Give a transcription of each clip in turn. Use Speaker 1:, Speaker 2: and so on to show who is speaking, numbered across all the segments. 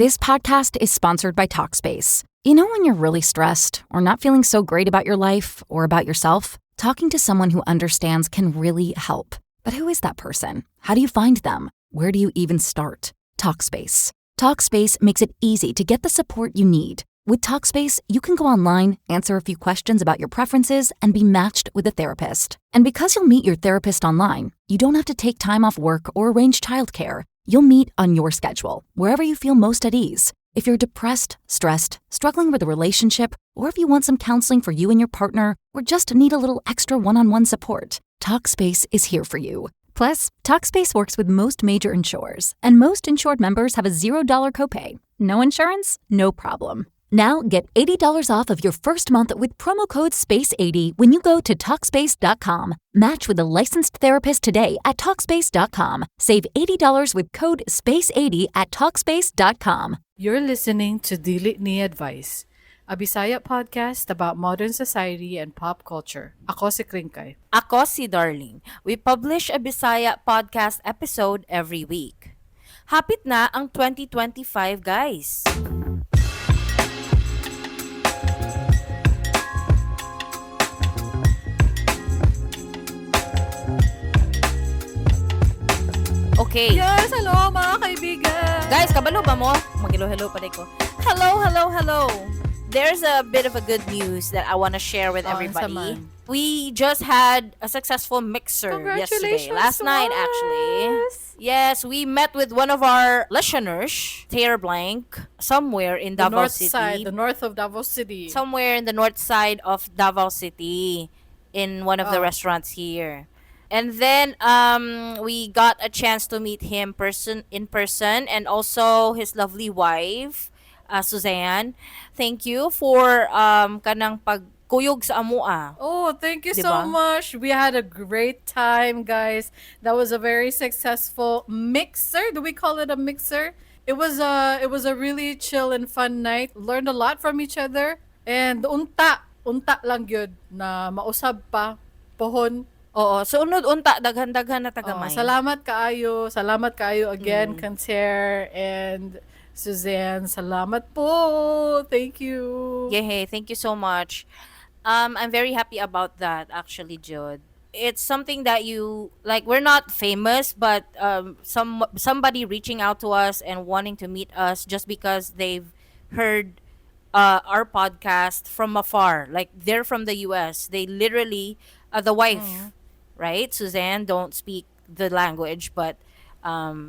Speaker 1: This podcast is sponsored by Talkspace. You know when you're really stressed or not feeling so great about your life or about yourself? Talking to someone who understands can really help. But who is that person? How do you find them? Where do you even start? Talkspace. Talkspace makes it easy to get the support you need. With Talkspace, you can go online, answer a few questions about your preferences, and be matched with a therapist. And because you'll meet your therapist online, you don't have to take time off work or arrange childcare. You'll meet on your schedule, wherever you feel most at ease. If you're depressed, stressed, struggling with a relationship, or if you want some counseling for you and your partner, or just need a little extra one on one support, Talkspace is here for you. Plus, Talkspace works with most major insurers, and most insured members have a $0 copay. No insurance? No problem. Now get $80 off of your first month with promo code SPACE80 when you go to Talkspace.com. Match with a licensed therapist today at Talkspace.com. Save $80 with code SPACE80 at Talkspace.com.
Speaker 2: You're listening to Dili Ni Advice, a Bisaya podcast about modern society and pop culture. Ako si Kringkay.
Speaker 3: Ako si Darling. We publish a Bisaya podcast episode every week. Hapit na ang 2025, guys. Okay.
Speaker 2: Yes, hello mga kaibigan!
Speaker 3: Guys, kabalo ba mo? Mag-hello-hello pa ko. Hello, hello, hello. There's a bit of a good news that I want to share with
Speaker 2: Oh, unsa
Speaker 3: everybody.
Speaker 2: Man?
Speaker 3: We just had a successful mixer yesterday.
Speaker 2: Congratulations
Speaker 3: Last
Speaker 2: to
Speaker 3: night, actually.
Speaker 2: us!
Speaker 3: Yes, we met with one of our listeners, Taylor Blank, somewhere in
Speaker 2: The
Speaker 3: Davao
Speaker 2: north
Speaker 3: City.
Speaker 2: side, the north of Davao City.
Speaker 3: Somewhere in the north side of Davao City, in one of the
Speaker 2: Oh.
Speaker 3: restaurants here. And then we got a chance to meet him person in person and also his lovely wife, Suzanne. Thank you for kanang pagkuyog sa amoa.
Speaker 2: Oh, thank you so
Speaker 3: Diba?
Speaker 2: Much. We had a great time, guys. That was a very successful mixer. Do we call it a mixer? It was a really chill and fun night. Learned a lot from each other. And unta, unta lang gyud na mausab pa pohon.
Speaker 3: Oo, so unod unta, daghan-daghan na
Speaker 2: Oh,
Speaker 3: tagamay.
Speaker 2: Salamat kaayo. Salamat kaayo again, Kanter and Suzanne. Salamat po. Thank you.
Speaker 3: Yay, thank you so much. I'm very happy about that, actually, Jod. It's something that you like. We're not famous, but somebody reaching out to us and wanting to meet us just because they've heard our podcast from afar. Like, they're from the U.S. They literally, the wife, right, Suzanne, don't speak the language, but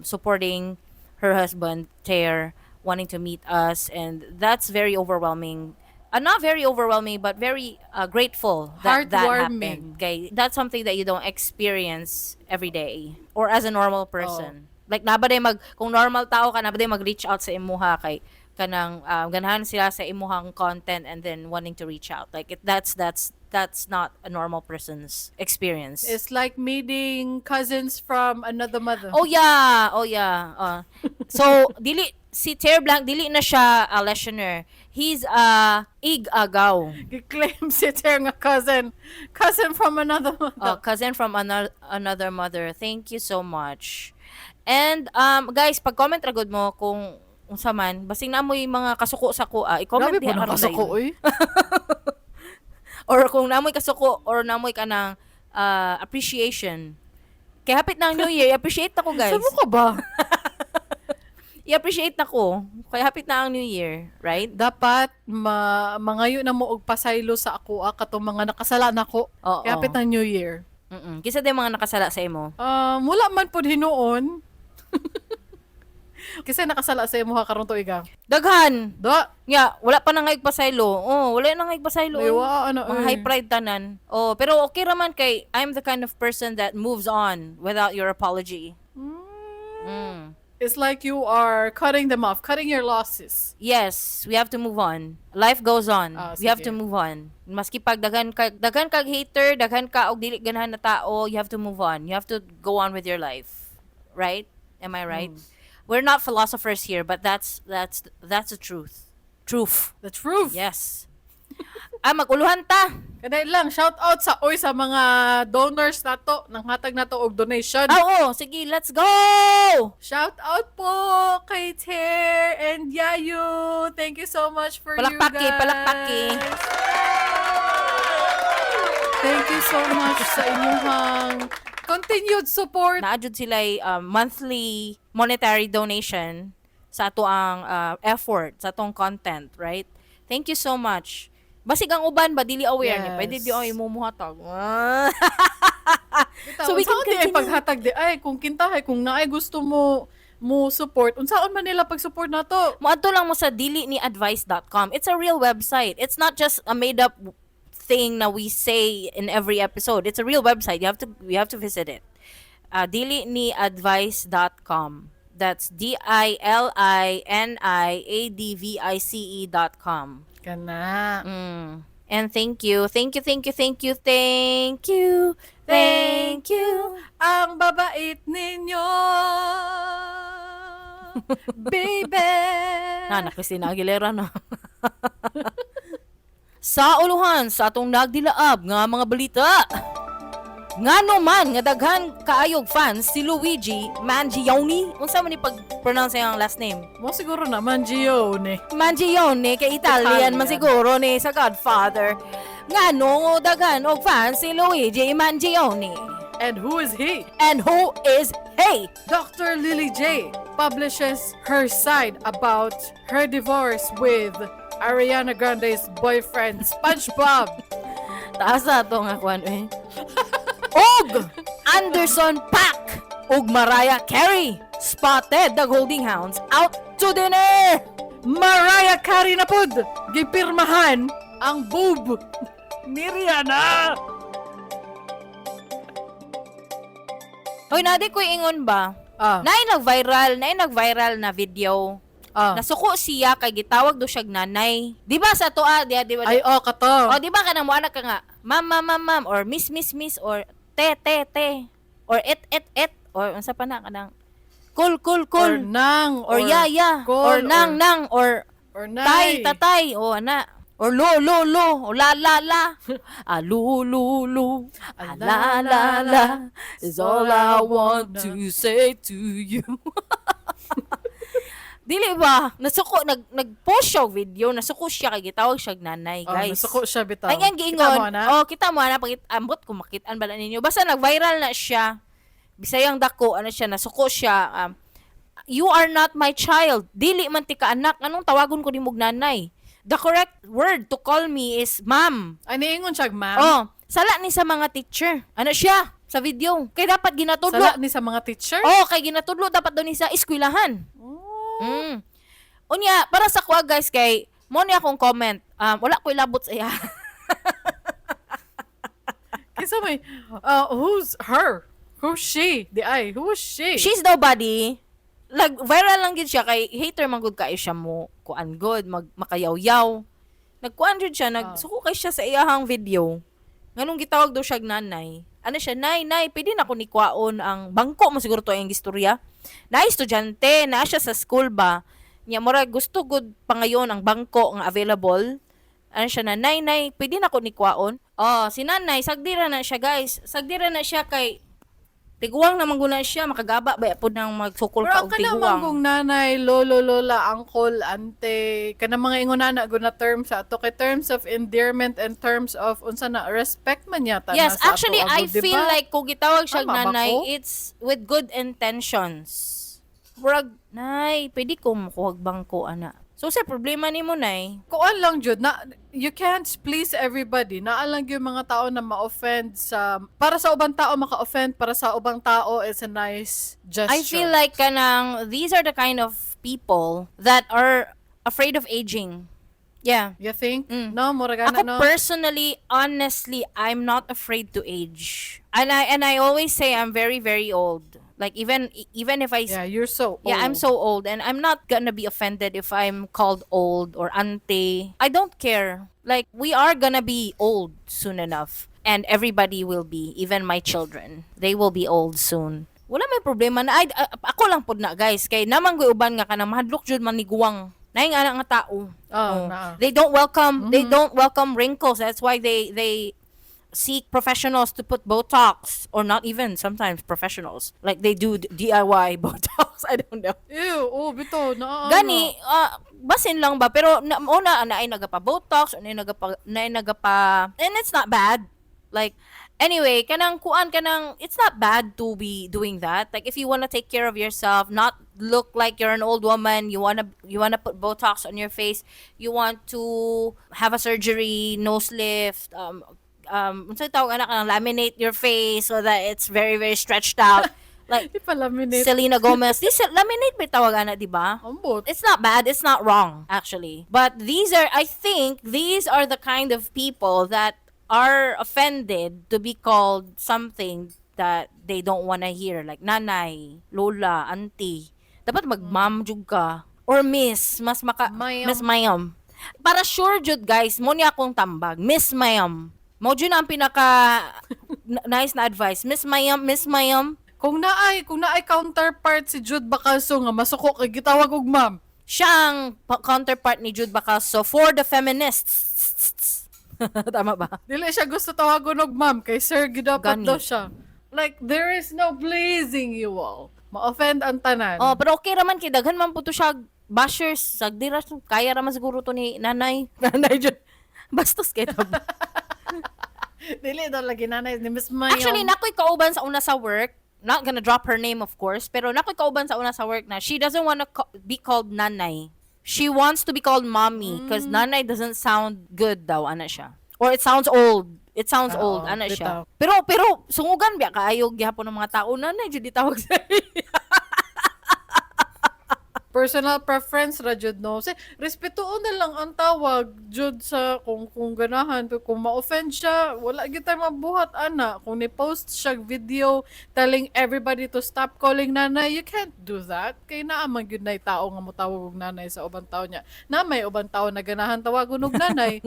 Speaker 3: supporting her husband, Tear, wanting to meet us, and that's very overwhelming. Not very overwhelming, but very grateful that that
Speaker 2: Heartwarming.
Speaker 3: Happened. Okay, that's something that you don't experience every day or as a normal person. Like, naa ba day mag kung normal tao ka, naa ba day mag-reach out sa imuha kay kanang ganahan sila sa imuhang content and then wanting to reach out. Like, it, that's not a normal person's experience.
Speaker 2: It's like meeting cousins from another mother.
Speaker 3: Oh yeah, oh yeah. So dili si Ter Blanc, dili na siya a listener. He's a ig-agaw.
Speaker 2: Gi-claim si Ter nga cousin. Cousin from another mother.
Speaker 3: Cousin from another mother. Thank you so much. And guys, pag-comment ra gud mo kung unsa man, basing naa moy mga kasuko sa akoa, i-comment
Speaker 2: Grabe
Speaker 3: diha
Speaker 2: po ng
Speaker 3: karon
Speaker 2: kasuko,
Speaker 3: dayon.
Speaker 2: Oy.
Speaker 3: Or kung naa moy kasuko or naa moy kanang appreciation. Kay hapit na ang New Year, i-appreciate na ko, guys.
Speaker 2: Saan mo ka ba?
Speaker 3: I-appreciate na ko. Kaya hapit na ang New Year, right?
Speaker 2: Dapat mangayo na mo og pasaylo sa ako katong mga nakasala nako.
Speaker 3: Oo.
Speaker 2: Kay hapit na New Year.
Speaker 3: Kinsa day mga nakasala sa imo?
Speaker 2: Wala man pud hinuon. Kasi nakasala sa imo ha karon tuiga.
Speaker 3: Daghan.
Speaker 2: Da.
Speaker 3: Ya, wala pa na ngay pasaylo. Oh, wala na ngay pasaylo.
Speaker 2: Ay, wa, ano,
Speaker 3: Mga
Speaker 2: eh.
Speaker 3: high pride tanan. Oh, pero okay raman kay I'm the kind of person that moves on without your apology.
Speaker 2: It's like you are cutting them off, cutting your losses.
Speaker 3: Yes, we have to move on. Life goes on.
Speaker 2: Ah,
Speaker 3: We have
Speaker 2: sige.
Speaker 3: To move on. Maski pag daghan kag hater, daghan ka og dili ganahan na tao, you have to move on. You have to go on with your life. Right? Am I right? We're not philosophers here, but that's the truth. Truth.
Speaker 2: The truth.
Speaker 3: Yes. Ah, maguluhan ta.
Speaker 2: Kadai lang, shout out sa oy sa mga donors nato, nang hatag nato og donation.
Speaker 3: Ah, oo, sige, let's go!
Speaker 2: Shout out po kay Ter and Yayu. Thank you so much for
Speaker 3: Palakpaki,
Speaker 2: you guys.
Speaker 3: Palakpaki.
Speaker 2: Thank you so much sa inyong continued support.
Speaker 3: Naa jud sila monthly monetary donation sa ato ang effort, sa atong content, right? Thank you so much. Basig ang uban ba dili aware ni pwede di ay mo muhatag.
Speaker 2: So
Speaker 3: So we
Speaker 2: we
Speaker 3: can
Speaker 2: can di ay
Speaker 3: continue.
Speaker 2: Paghatag di ay kung kintahay kung naay gusto mo mo support, unsaon man nila pag-support nato?
Speaker 3: Moadto lang mo sa diliniadvice.com. It's a real website. It's not just a made up thing na we say in every episode. It's a real website. You have to visit it. Diliniadvice.com. That's diliniadvice.com.
Speaker 2: Kana.
Speaker 3: And thank you. Thank you, thank you, thank you, thank you. Thank you.
Speaker 2: Ang babait ninyo. Baby.
Speaker 3: Na, na Christina Aguilera na. Sa uluhan sa atong nagdilaab nga mga balita. Ngano man nga daghan kaayog fans si Luigi Mangione. Unsa man ni pag-pronounce ang last name?
Speaker 2: Mo siguro naman Gione.
Speaker 3: Mangione kay Italian man
Speaker 2: Italian.
Speaker 3: Siguro ni sa Godfather. Ngano daghan og fans si Luigi Mangione?
Speaker 2: And who is he?
Speaker 3: And who is he?
Speaker 2: Dr. Lily J publishes her side about her divorce with Ariana Grande's boyfriend, SpongeBob.
Speaker 3: Taas na to nga kuan eh. Og Anderson Paak ug Mariah Carey spotted the holding hounds out to dinner.
Speaker 2: Mariah Carey na pud! Gipirmahan ang boob ni Rihanna!
Speaker 3: Hoy, nadi ko ingon ba?
Speaker 2: Ah,
Speaker 3: Naay nag-viral na video.
Speaker 2: ah.
Speaker 3: Nasuko siya kay gitawag do siyag nanay. Di ba sa toa, di ba?
Speaker 2: Ay, oh, kato.
Speaker 3: O, di ba kanang moanak ka nga, ma'am, ma'am, ma'am, ma'am, or miss, miss, miss, or te, te, te, or et, et, et, or unsa pa na kanang cool, cool, cool,
Speaker 2: Or nang.
Speaker 3: or, ya, ya,
Speaker 2: call,
Speaker 3: or nang, nang, or
Speaker 2: or
Speaker 3: tay,
Speaker 2: nay.
Speaker 3: Tatay, o ana, or lo, lo, lo, o la, la, la, ah, lu, lu, lu, ah, la, la, la, is all I want to say to you. Dili ba? Nasuko, nag-post siya og video, nasuko siya kay gitawag siya og nanay,
Speaker 2: Oh,
Speaker 3: guys.
Speaker 2: nasuko siya bitaw.
Speaker 3: Ang iyang
Speaker 2: Kita
Speaker 3: giingon,
Speaker 2: mo na?
Speaker 3: Oh, kita mo na, pagit ambot kung makitaan ba na ninyo. Basta nag-viral na siya. Bisayang dako, ano siya, nasuko siya. "You are not my child. Dili man ti ka anak. Anong tawagon ko nimog nanay? The correct word to call me is ma'am."
Speaker 2: Ay, niingon siya, ma'am.
Speaker 3: Oh, sala ni sa mga teacher. Ano siya sa video? Kay dapat ginatudlo.
Speaker 2: Sala ni sa mga teacher?
Speaker 3: Oh, kay ginatudlo dapat daw ni sa eskwelahan.
Speaker 2: Oh.
Speaker 3: Unya, para sa kuha guys kay mo ni akong comment. Wala ko ilabot sa iya.
Speaker 2: Kinsa may, who's her? Who's she? Di ay, who is she?
Speaker 3: She's nobody. Like viral lang gid siya kay hater man gud kaayo siya mo kuan good mag makayaw-yaw. Nagkuan jud siya, nagsuko kay siya sa iyahang video. Nganong gitawag daw siya og nanay. Ano siya, "Nay, nay, pwede na ko ni kwaon ang bangko mo." Siguro to ang istorya. Na estudyante, na siya sa school ba. Nya murag gusto gud pangayon ang bangko nga available. Ano siya na, "Nay, nay, pwede na ko ni kwaon." Oh, si nanay, sagdira na siya guys. Sagdira na siya kay tiguang naman guna siya, makagaba ba pud nang magsukol
Speaker 2: Pero
Speaker 3: ka
Speaker 2: ang
Speaker 3: og
Speaker 2: kanang
Speaker 3: tiguang.
Speaker 2: manggong nanay, lolo, lola, uncle, ante, kanang mga ingonana guna terms sa ato kay terms of endearment and terms of unsa na respect man yata
Speaker 3: Yes,
Speaker 2: na sa
Speaker 3: actually
Speaker 2: ato,
Speaker 3: I
Speaker 2: agud, di
Speaker 3: feel
Speaker 2: ba?
Speaker 3: like kung gitawag siya
Speaker 2: Tama ba
Speaker 3: nanay,
Speaker 2: ko?
Speaker 3: it's with good intentions. Murag, "Nay, pwede ko mukuhag bangko," ana. So sa problema nimo, nay?
Speaker 2: Kuan lang jud na you can't please everybody. Naa lang yung mga tao na ma-offend sa para sa ubang tao maka-offend, para sa ubang tao it's a nice gesture.
Speaker 3: I feel like kanang these are the kind of people that are afraid of aging. Yeah.
Speaker 2: You think? No, mura gana,
Speaker 3: Ako
Speaker 2: no.
Speaker 3: personally, honestly, I'm not afraid to age. And I always say I'm very very old. Like even if I
Speaker 2: Yeah, you're so
Speaker 3: Yeah, I'm
Speaker 2: old.
Speaker 3: so old and I'm not gonna be offended if I'm called old or auntie. I don't care. Like we are gonna be old soon enough. And everybody will be, even my children. They will be old soon. Wala may problema na ay, ako lang pod na guys kay namang goy uban nga kanang mahadlok jud man ni guwang. Naay ana nga tao.
Speaker 2: Oh,
Speaker 3: Oh.
Speaker 2: naa.
Speaker 3: They don't welcome wrinkles. That's why they seek professionals to put Botox, or not even sometimes professionals. Like, they do DIY Botox. I don't know.
Speaker 2: Ew, oh, bitaw, naa.
Speaker 3: Gani, basin lang ba, pero na, una naay nagapa Botox, naay nagapa, and it's not bad. Like, anyway, kanang kuan, kanang it's not bad to be doing that. Like, if you want to take care of yourself, not look like you're an old woman, you wanna put Botox on your face, you want to have a surgery, nose lift, unsay tawag ana, kanang laminate your face so that it's very, very stretched out. Like
Speaker 2: Ipalaminate.
Speaker 3: Selena Gomez. This laminate may tawag ana, di ba?
Speaker 2: Ambot.
Speaker 3: It's not bad. It's not wrong, actually. But these are, I think, these are the kind of people that are offended to be called something that they don't wanna hear. Like nanay, lola, auntie. Dapat mag-ma'am jud ka. Or miss. Mas maka...
Speaker 2: Ma'am.
Speaker 3: Miss, ma'am. Para sure jud, guys, mao ni akong tambag. Miss, ma'am. Mao jud na ang pinaka nice na advice. Miss, ma'am, miss, ma'am.
Speaker 2: Kung naay counterpart si Jude Bacalso nga masuko kay gitawag og ma'am.
Speaker 3: Siya ang counterpart ni Jude Bacalso for the feminists. Tama ba?
Speaker 2: Dili siya gusto tawagon og ma'am kay sir gyud dapat
Speaker 3: Gani.
Speaker 2: Daw siya. Like, there is no pleasing you all. Ma-offend ang tanan.
Speaker 3: Oh, pero okay raman kay daghan man pud to siya bashers. Sagdi ra, kaya raman siguro to ni nanay. Nanay jud. Bastos kay to.
Speaker 2: Dili daw lagi nanay ni Miss Mayom.
Speaker 3: Actually, nakoy kauban sa una sa work. Not gonna drop her name, of course, pero nakoy kauban sa una sa work na she doesn't wanna be called nanay. She wants to be called mommy because nanay doesn't sound good daw, ana siya. Or it sounds old. It sounds
Speaker 2: Oo,
Speaker 3: old, ana siya.
Speaker 2: Bitaw.
Speaker 3: Pero sungugan biya kaayo gihapon ng mga tao, nanay jud itawag sa iya.
Speaker 2: Personal preference ra jud, no. Kasi respetuon na lang ang tawag jud sa kung ganahan, pero kung ma-offend siya, wala gyud tay mabuhat ana. Kung ni-post siya video telling everybody to stop calling nanay, you can't do that. Kay naa man gyud nay tao nga motawag og nanay sa ubang tao niya. Na may ubang tao na ganahan tawagon og nanay.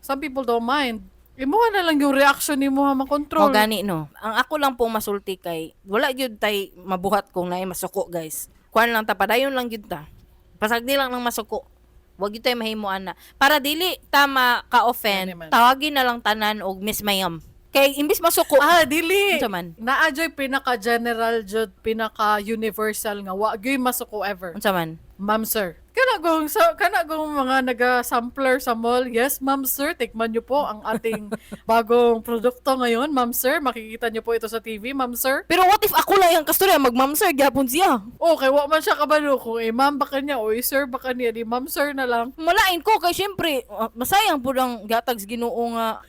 Speaker 2: Some people don't mind. Imuha na lang yung reaction nimo ha makontrol.
Speaker 3: Mao gani, no. Ang ako lang pong masulti kay wala gyud tay mabuhat kung naay masuko, guys. Kuan lang ta, padayon lang gyud ta. Pasagdi lang ng masuko. Wag gyud tay mahimo ana. Para dili ta ka-offend,
Speaker 2: Gani man.
Speaker 3: tawagin na lang tanan og Miss Mayam. Kay imbis masuko,
Speaker 2: Ah, dili.
Speaker 3: Unsa man?
Speaker 2: Naa joy pinaka-general jud, pinaka-universal nga wa gyud masuko ever.
Speaker 3: Unsa man?
Speaker 2: Ma'am, sir. Kana gong mga naga-sampler sa mall. "Yes, ma'am, sir, tikman niyo po ang ating bagong produkto ngayon, ma'am, sir. Makikita niyo po ito sa TV, ma'am, sir."
Speaker 3: Pero what if ako lang yung kasturya, mag-ma'am sir gyapon siya?
Speaker 2: Okay, wa man siya kabalo kung eh, ma'am ba kanya o eh, sir ba kanya, di ma'am sir na lang.
Speaker 3: Malain ko kay syempre, masayang pud ang gatag sa Ginoo nga.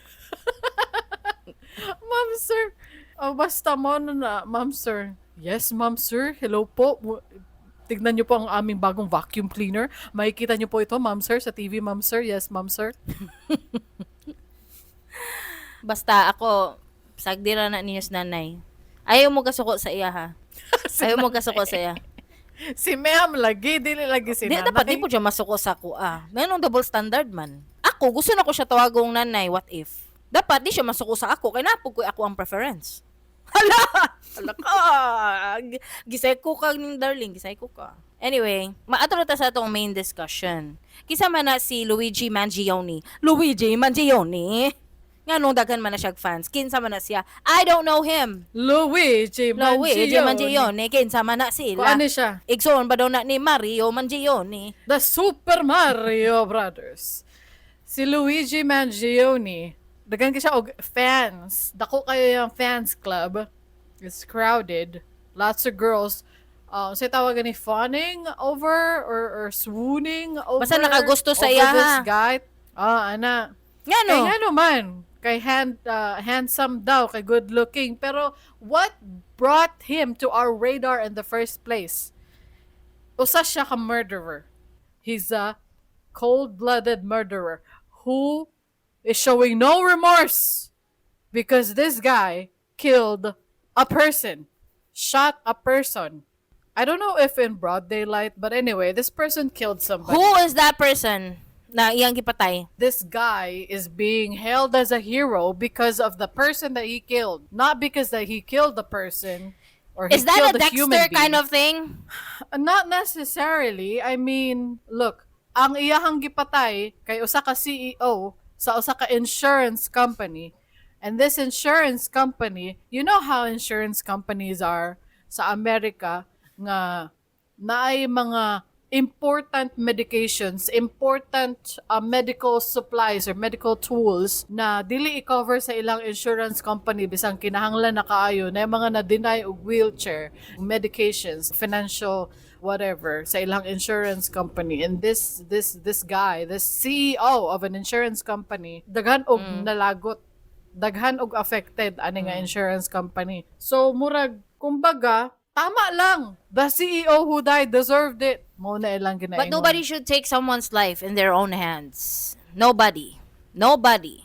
Speaker 2: Ma'am, sir. Oh, basta mo na na, ma'am, sir. "Yes, ma'am, sir. Hello po. Tignan niyo po ang aming bagong vacuum cleaner. Makikita niyo po ito, ma'am, sir, sa TV, ma'am, sir. Yes, ma'am, sir."
Speaker 3: Basta ako, sagdi ra na ninyo sa nanay. Ayaw mo kasuko sa iya ha. Ayaw mo kasuko sa iya.
Speaker 2: Si ma'am lagi, dili lagi si
Speaker 3: Di,
Speaker 2: nanay.
Speaker 3: dapat di po siya masuko sa ako ah. Mayroong double standard man. Ako, gusto na ko siya tawagong nanay, what if? Dapat di siya masuko sa ako, kay napog ko ako ang preference. Hala! Hala ka! Gisay ko ka ning darling, gisay ko ka. Anyway, maadto na ta sa atong main discussion. Kinsa man na si Luigi Mangione? Luigi Mangione? Nganong daghan man na siya fans? Kinsa man na siya? I don't know him.
Speaker 2: Luigi
Speaker 3: Luigi
Speaker 2: Mangione.
Speaker 3: Mangione, kinsa man na
Speaker 2: Kung
Speaker 3: sila?
Speaker 2: ano siya?
Speaker 3: Igsoon ba daw na ni Mario Mangione?
Speaker 2: The Super Mario Brothers. Si Luigi Mangione, daghan kay siya og fans. Dako kayo yung fans club. It's crowded. Lots of girls. Say tawagan ni fawning over or swooning over.
Speaker 3: Basta nakagusto sa
Speaker 2: over
Speaker 3: iya,
Speaker 2: this
Speaker 3: ha?
Speaker 2: guy. Ah, ana.
Speaker 3: Nga no?
Speaker 2: Kay ngano man, kay handsome daw, kay good looking. Pero what brought him to our radar in the first place? Usa siya ka murderer. He's a cold-blooded murderer who is showing no remorse because this guy killed a person, shot a person. I don't know if in broad daylight, but anyway, this person killed somebody.
Speaker 3: Who is that person na iyang gipatay?
Speaker 2: This guy is being hailed as a hero because of the person that he killed, not because that he killed the person or he
Speaker 3: Is that
Speaker 2: killed
Speaker 3: a
Speaker 2: a human
Speaker 3: Dexter kind
Speaker 2: being.
Speaker 3: of thing?
Speaker 2: Not necessarily. I mean, look, Ang iyahang gipatay kay usa ka CEO sa usa ka insurance company. And this insurance company, you know how insurance companies are sa Amerika nga naay mga important medications, important medical supplies or medical tools na dili i-cover sa ilang insurance company bisang kinahanglan na kaayo na yung mga na-deny og wheelchair, medications, financial whatever sa ilang insurance company. And this guy, this CEO of an insurance company, daghan og nalagot, daghan og affected ani nga insurance company. So murag kumbaga tama lang. The CEO who died deserved it. Mao na ilang ginaingon.
Speaker 3: But nobody should take someone's life in their own hands. Nobody. Nobody.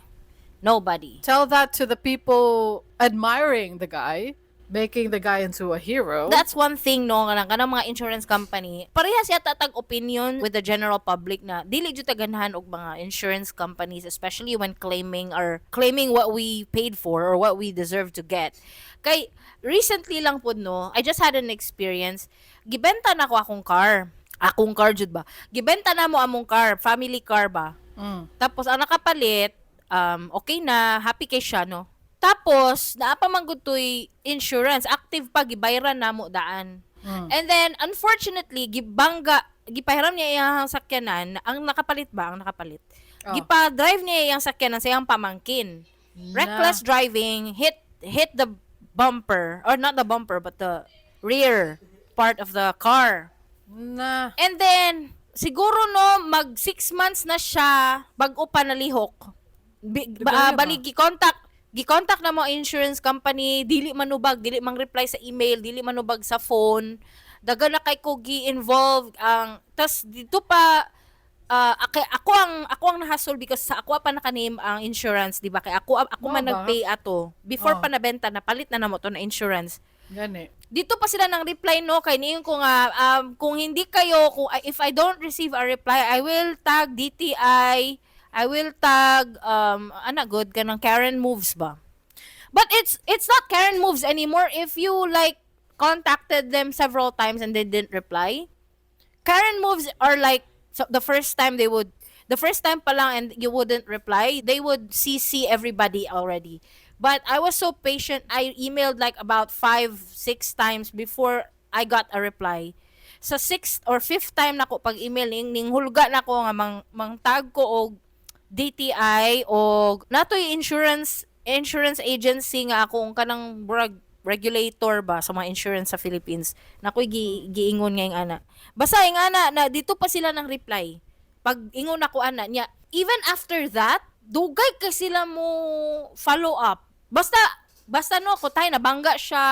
Speaker 3: Nobody.
Speaker 2: Tell that to the people admiring the guy, making the guy into a hero.
Speaker 3: That's one thing, no, nga kanang mga insurance company. Parehas yata tag opinion with the general public na dili jud ta ganahan og mga insurance companies, especially when claiming or claiming what we paid for or what we deserve to get. Kay recently lang pud, no, I just had an experience. Gibenta na ko akong car. Akong car jud ba? Gibenta na mo among car, family car ba? Tapos ang nakapalit, okay na, happy kay siya, no? Tapos, naa pa man gud to'y insurance, active pa, gibayran namo daan. And then, unfortunately, gibangga, gipahiram niya iyang sakyanan, ang nakapalit ba? Ang nakapalit.
Speaker 2: Oh.
Speaker 3: Gipa-drive niya iyang sakyanan sa iyang pamangkin. Reckless driving, hit the bumper, or not the bumper, but the rear part of the car.
Speaker 2: Na.
Speaker 3: And then, siguro, no, mag 6 months na siya bago pa nalihok.
Speaker 2: Dugay ba?
Speaker 3: Bali, gi-contact na mo ang insurance company, dili manubag, dili mang reply sa email, dili manubag sa phone. Daghan na kay ko gi-involved ang tas dito pa ako ang nahasol because sa ako pa naka-name ang insurance, di ba? Kay ako man
Speaker 2: Mao ba?
Speaker 3: nag-pay ato. Before
Speaker 2: Oh.
Speaker 3: pa nabenta, napalit na namo to na insurance.
Speaker 2: Gani.
Speaker 3: Dito pa sila nang reply, no, kay niingon ko nga kung hindi kayo kung if I don't receive a reply, I will tag DTI, I will tag ana good kanang Karen Moves ba. But it's not Karen Moves anymore if you like contacted them several times and they didn't reply. Karen Moves are like, so the first time pa lang and you wouldn't reply, they would CC everybody already. But I was so patient. I emailed like about five, six times before I got a reply. Sa sixth or fifth time nako pag email ning hulga na ko nga mang tag ko og DTI o natoy insurance agency nga akong kanang murag regulator ba sa mga insurance sa Philippines nakoy giingon nga ana. Basta ing ana na dito pa sila ng reply pag ingon ako ana niya. Even after that, dugay kay sila mo follow up. Basta basta no ko tay nabangga siya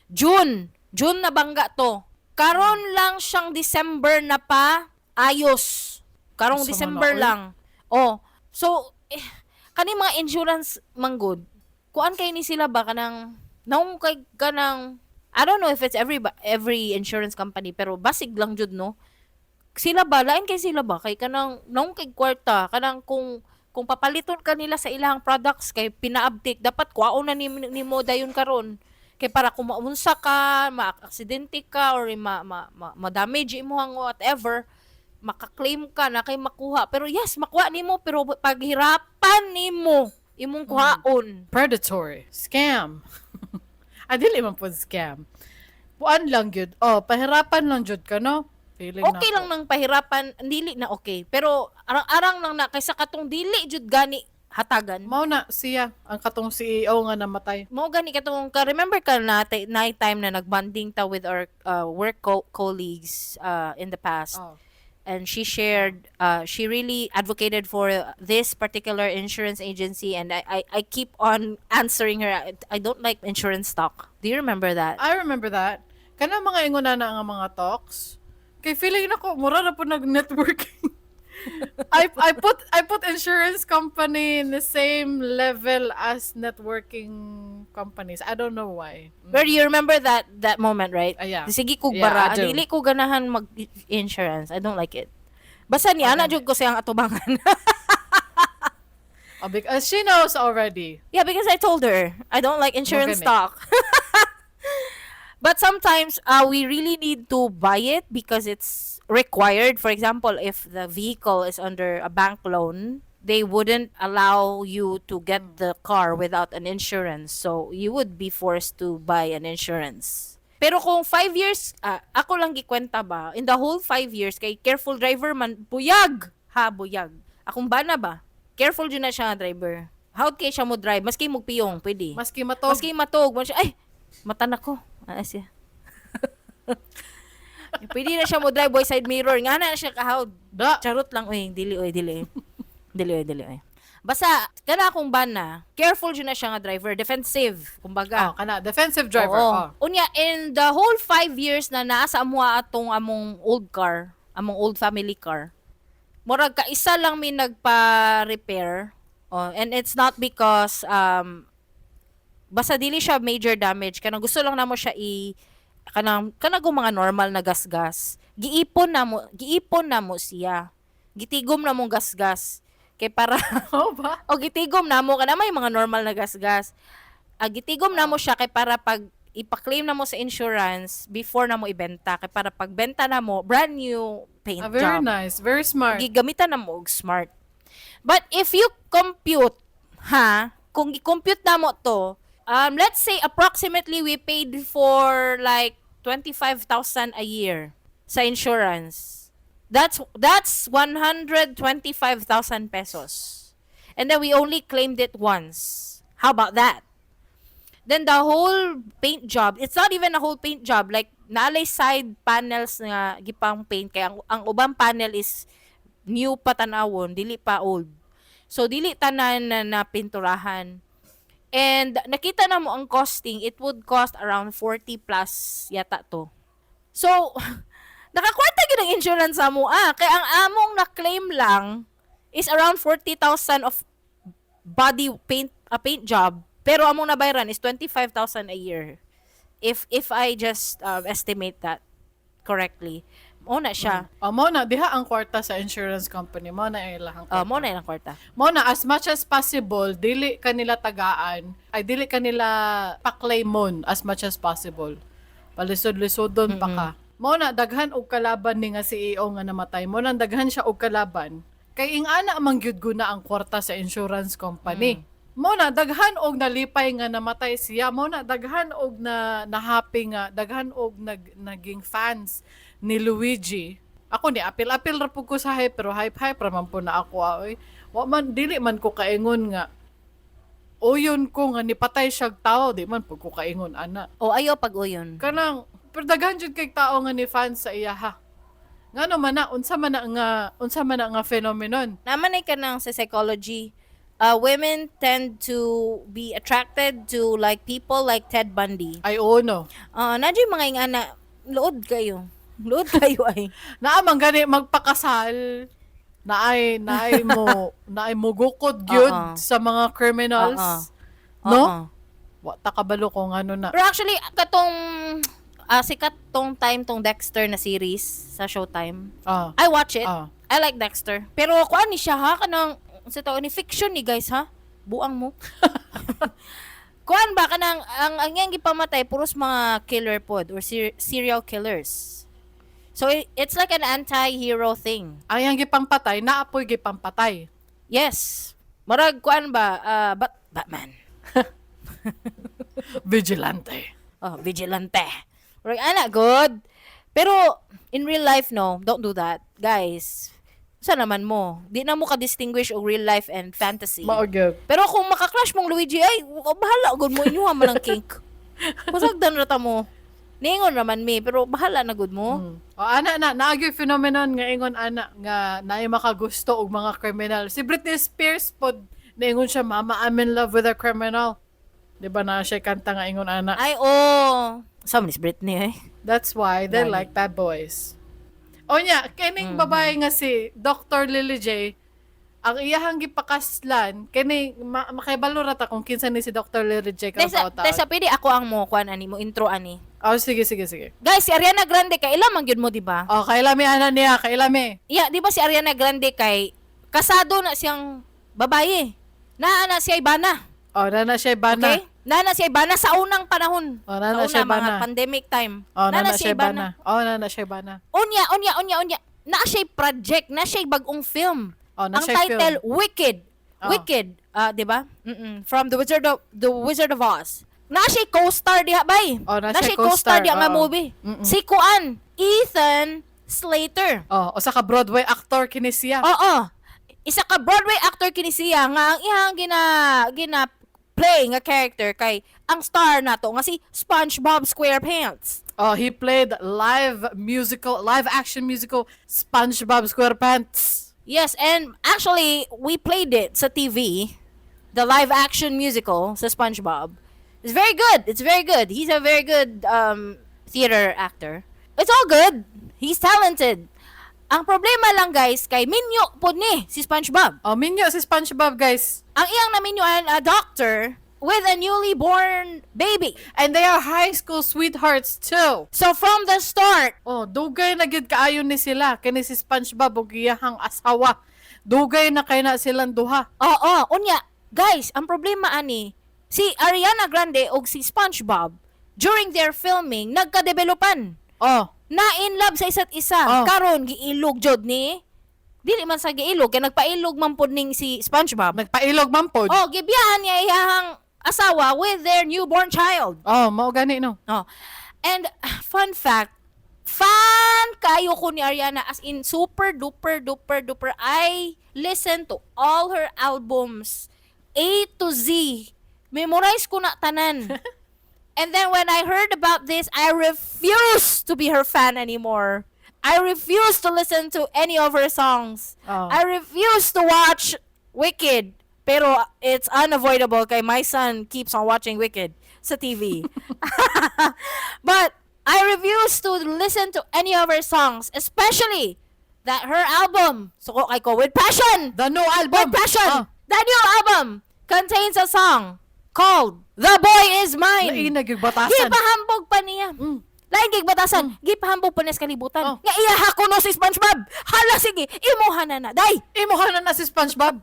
Speaker 3: June. June nabangga to. Karon lang siyang December na pa ayos karong
Speaker 2: Asa man
Speaker 3: December
Speaker 2: na, oy?
Speaker 3: lang. Oh, so eh, kani mga insurance manggod, kuan kay ni sila ba, kanang naong kay kanang I don't know if it's every insurance company, pero basig lang jud, no, sila ba, lain kay sila ba, kay kanang naong kay kwarta, kanang kung papaliton ka nila sa ilang products kay pinaabtik, dapat kuwaon na nimo dayon karon kay para kung maunsa ka, ma-aksidente ka or ma, ma-damage imong whatever, maka-claim ka na kay makuha. Pero yes, makuha nimo, pero paghirapan nimo imong kuhaon.
Speaker 2: Predatory. Scam. Ah, dili man po scam. Puan lang yun. Oh, pahirapan lang jud ka, no? Feeling
Speaker 3: Okay
Speaker 2: nako.
Speaker 3: Lang nang pahirapan, dili na okay. Pero arang-arang lang na kaysa katong dili jud gani hatagan.
Speaker 2: Mao na siya ang katong CEO nga namatay.
Speaker 3: Mao gani katong ka remember ka na night time na nagbonding ta with our work colleagues in the past and she shared she really advocated for this particular insurance agency and I keep on answering her, I don't like insurance stock. Do you remember that?
Speaker 2: I remember that. Kana mga ingon na nga mga talks. Kay feeling nako mura na po nag-networking. I put insurance company in the same level as networking companies. I don't know why.
Speaker 3: But you remember that moment, right?
Speaker 2: Ah, yeah.
Speaker 3: Sige kog
Speaker 2: Yeah,
Speaker 3: bara,
Speaker 2: I do.
Speaker 3: Dili ko ganahan mag-insurance. I don't like it. Basta ni ana jud ko siyang atubangan.
Speaker 2: Oh, because she knows already.
Speaker 3: Yeah, because I told her I don't like insurance
Speaker 2: Mo gani.
Speaker 3: stock. But sometimes we really need to buy it because it's required. For example, if the vehicle is under a bank loan, they wouldn't allow you to get the car without an insurance. So you would be forced to buy an insurance. Pero kung 5 years, ako lang gikwenta ba, in the whole 5 years, kay careful driver man, buyag! Ha, buyag. Akong bana ba? Careful jud na siya nga driver. How kay siya mo drive? Maski mugpiyong, pwede.
Speaker 2: Maski matog.
Speaker 3: Maski matog. Man siya, ay, mata na ko. Ah, siya. Pwede na siya mo drive boy side mirror. Nga na siya kahawd.
Speaker 2: Da.
Speaker 3: Charot lang, oy. Dili, oy, dili. Dili, oy, dili, oy. Basta, kana akong bana, careful jud na siya nga driver. Defensive, kumbaga.
Speaker 2: Oh, kana defensive driver.
Speaker 3: Oo.
Speaker 2: Oh.
Speaker 3: Unya, in the whole 5 years na naa sa amuha atong among old car, among old family car, murag kaisa lang mi nagpa-repair. Oh, and it's not because basta dili siya major damage, kanang gusto lang namo siya i kanang kung mga normal na gasgas. Giipon na mo siya. Gitigom na mong gasgas kay para
Speaker 2: Oh ba?
Speaker 3: O gitigom na mo kana may mga normal na gasgas. Ah, gitigom na mo siya kay para pag ipa-claim na mo sa insurance before na mo ibenta, kay para pagbenta na mo, brand new paint
Speaker 2: Ah, very
Speaker 3: job.
Speaker 2: nice. Very smart.
Speaker 3: Gigamitan na mo og smart. But if you compute, ha, kung i-compute na mo to, let's say approximately we paid for like 25,000 a year sa insurance. That's 125,000 pesos. And then we only claimed it once. How about that? Then the whole paint job, it's not even a whole paint job. Like, naa lay side panels nga gipang paint. Kaya ang ubang panel is new pa tanawon, dili pa old. So, dili tanan na pinturahan. And nakita na mo ang costing, it would cost around 40 plus yata to. So, nakakwarta gyud ang insurance sa mo ah. Kaya ang among na-claim lang is around 40,000 of body paint, a paint job. Pero among nabayaran is 25,000 a year. If I just estimate that correctly. Mo na siya.
Speaker 2: Oh, mo na diha ang kwarta sa insurance company. Mo na ilahang kwarta.
Speaker 3: Mo na ilang kwarta.
Speaker 2: Mo na as much as possible dili kanila tagaan, ay dili kanila pa-claimon as much as possible. Palisod-lisodon pa ka. Mo na daghan og kalaban ni nga CEO nga namatay. Mo na daghan siya og kalaban. Kay ing-ana man gyud guna ang kwarta sa insurance company. Mo na daghan og nalipay nga namatay siya. Mo na daghan og na na-happy nga, daghan og naging fans ni Luigi. Ako ni apil-apil ra pud ko sa hype, pero hype-hype ra man po na ako oy. Wa man, dili man ko kaingon nga uyon ko nga nipatay siyag tao, di man pud ko kaingon ana.
Speaker 3: O ayo pag uyon.
Speaker 2: Kanang pero daghan jud kay tao nga ni fans sa iya ha. Ngano man na, unsa man na nga phenomenon?
Speaker 3: Naman ay kanang sa psychology, women tend to be attracted to like people like Ted Bundy.
Speaker 2: Ay oo no.
Speaker 3: Na mga ingana, luod kayo. Luod kayo ay.
Speaker 2: Naa man gani magpakasal, naay mugukod gyud
Speaker 3: Oo.
Speaker 2: sa mga criminals.
Speaker 3: Oo.
Speaker 2: No?
Speaker 3: Oo.
Speaker 2: Wa ta kabalo kung ano na.
Speaker 3: Pero actually, katong sikat tong time tong Dexter na series sa Showtime. I watch it. I like Dexter. Pero kuan ni siya ha, kanang sa tao ni fiction ni guys ha. Buang mo. Kuan ba kanang ang iyang gipamatay puros mga killer pod or serial killers. So it's like an anti-hero thing.
Speaker 2: Ang iyang gipampatay, naapoy gipampatay.
Speaker 3: Yes. Murag kuan ba Batman.
Speaker 2: Vigilante.
Speaker 3: Oh, vigilante. Murag ana good. Pero in real life, no, don't do that. Guys, sa naman mo? Di na mo ka-distinguish og real life and fantasy.
Speaker 2: Mao gyud.
Speaker 3: Pero kung maka-crush mong Luigi, ay, bahala gud mo, inyo man ang cake. Pasagdan ra ta mo. Ningon raman mi, pero bahala na gud mo.
Speaker 2: O ana na, naa gyud phenomenon nga ingon ana nga naay makagusto og mga criminal. Si Britney Spears pod niingon siya, "Mama, I'm in love with a criminal." Di ba na siya kanta nga ingon ana?
Speaker 3: Ay, oh. Sa ni si Britney eh.
Speaker 2: That's why they
Speaker 3: Gani.
Speaker 2: like bad boys. O nya, kining babae nga si Dr. Lily J, ang iyahang gipakaslan, kini makibalo ra ta kung kinsa ni si Dr. Lily J karon
Speaker 3: Tesa,
Speaker 2: taon.
Speaker 3: Tesa, pwede ako ang mo, kuan ani, mo intro ani.
Speaker 2: Oh, sige, sige, sige.
Speaker 3: Guys, si Ariana Grande kay ila man gyud mo, di ba?
Speaker 2: Oh, kailami ana niya, kailami.
Speaker 3: Yeah, di ba si Ariana Grande kay kasado na siyang babae. Naa na siya ibana.
Speaker 2: Oh, na na siya bana.
Speaker 3: Okay? Naa na siya bana sa unang panahon.
Speaker 2: Oh, naa na
Speaker 3: sa
Speaker 2: siya
Speaker 3: una, mga
Speaker 2: bana.
Speaker 3: Pandemic time.
Speaker 2: Oh,
Speaker 3: Naa
Speaker 2: naa na
Speaker 3: siya
Speaker 2: siya bana. Oh, naa na siya bana.
Speaker 3: Unya, unya, unya, unya. Naa siya project, naa siya bagong film.
Speaker 2: Oh, naa
Speaker 3: Ang
Speaker 2: siya
Speaker 3: title,
Speaker 2: film.
Speaker 3: Wicked.
Speaker 2: Oh.
Speaker 3: Wicked, 'di ba? From The Wizard of Oz. Naa siya co-star diha bay.
Speaker 2: Oh, naa
Speaker 3: Naa
Speaker 2: siya
Speaker 3: siya co-star
Speaker 2: co-star,
Speaker 3: diha nga
Speaker 2: oo.
Speaker 3: movie. Si Kuan, Ethan Slater.
Speaker 2: Oh, usa ka Broadway actor kini siya.
Speaker 3: Oo. Isa ka Broadway actor kini siya nga ang iyang gina play nga character kay ang star nato nga si SpongeBob SquarePants.
Speaker 2: Oh, he played live action musical SpongeBob SquarePants.
Speaker 3: Yes, and actually we played it sa TV, the live action musical sa SpongeBob. It's very good. It's very good. He's a very good theater actor. It's all good. He's talented. Ang problema lang, guys, kay minyo pod ni si SpongeBob.
Speaker 2: Oh, minyo si SpongeBob, guys.
Speaker 3: Ang iyang naminyuan, a doctor with a newly born baby.
Speaker 2: And they are high school sweethearts too.
Speaker 3: So from the start,
Speaker 2: Oh, dugay na gid kaayo ni sila kini si SpongeBob ug iyahang asawa. Dugay na kay na silang duha.
Speaker 3: Oo, unya, guys, ang problema ani, si Ariana Grande ug si SpongeBob during their filming nagka-developan.
Speaker 2: Oh,
Speaker 3: Na in love sa isa't isa.
Speaker 2: Oh.
Speaker 3: Karon giilog jud ni, dili man sa giilog kay nagpailog man pud ning si SpongeBob.
Speaker 2: Nagpailog man pod.
Speaker 3: Oh, gibiyaan niya iyahang asawa with their newborn child.
Speaker 2: Oh, mao gani, no.
Speaker 3: Oh. And fun fact, fan kayo ko ni Ariana, as in super duper duper duper. I listen to all her albums A to Z. Memorize ko na tanan. And then when I heard about this, I refuse to be her fan anymore. I refuse to listen to any of her songs.
Speaker 2: Oh.
Speaker 3: I refuse to watch Wicked. Pero it's unavoidable kay my son keeps on watching Wicked sa TV. But I refuse to listen to any of her songs, especially that her album, Suko Kay Ko, With Passion!
Speaker 2: The new album.
Speaker 3: With Passion!
Speaker 2: Oh.
Speaker 3: The new album contains a song called "The Boy Is Mine."
Speaker 2: Lain na gyud batasan.
Speaker 3: Gipahambog pa niya. Lain gyud batasan. Gipahambog pa niya sa kalibutan.
Speaker 2: Oh.
Speaker 3: Nga iya kuno si SpongeBob. Hala, sige, imuha na na. Day,
Speaker 2: Imuha na na si SpongeBob.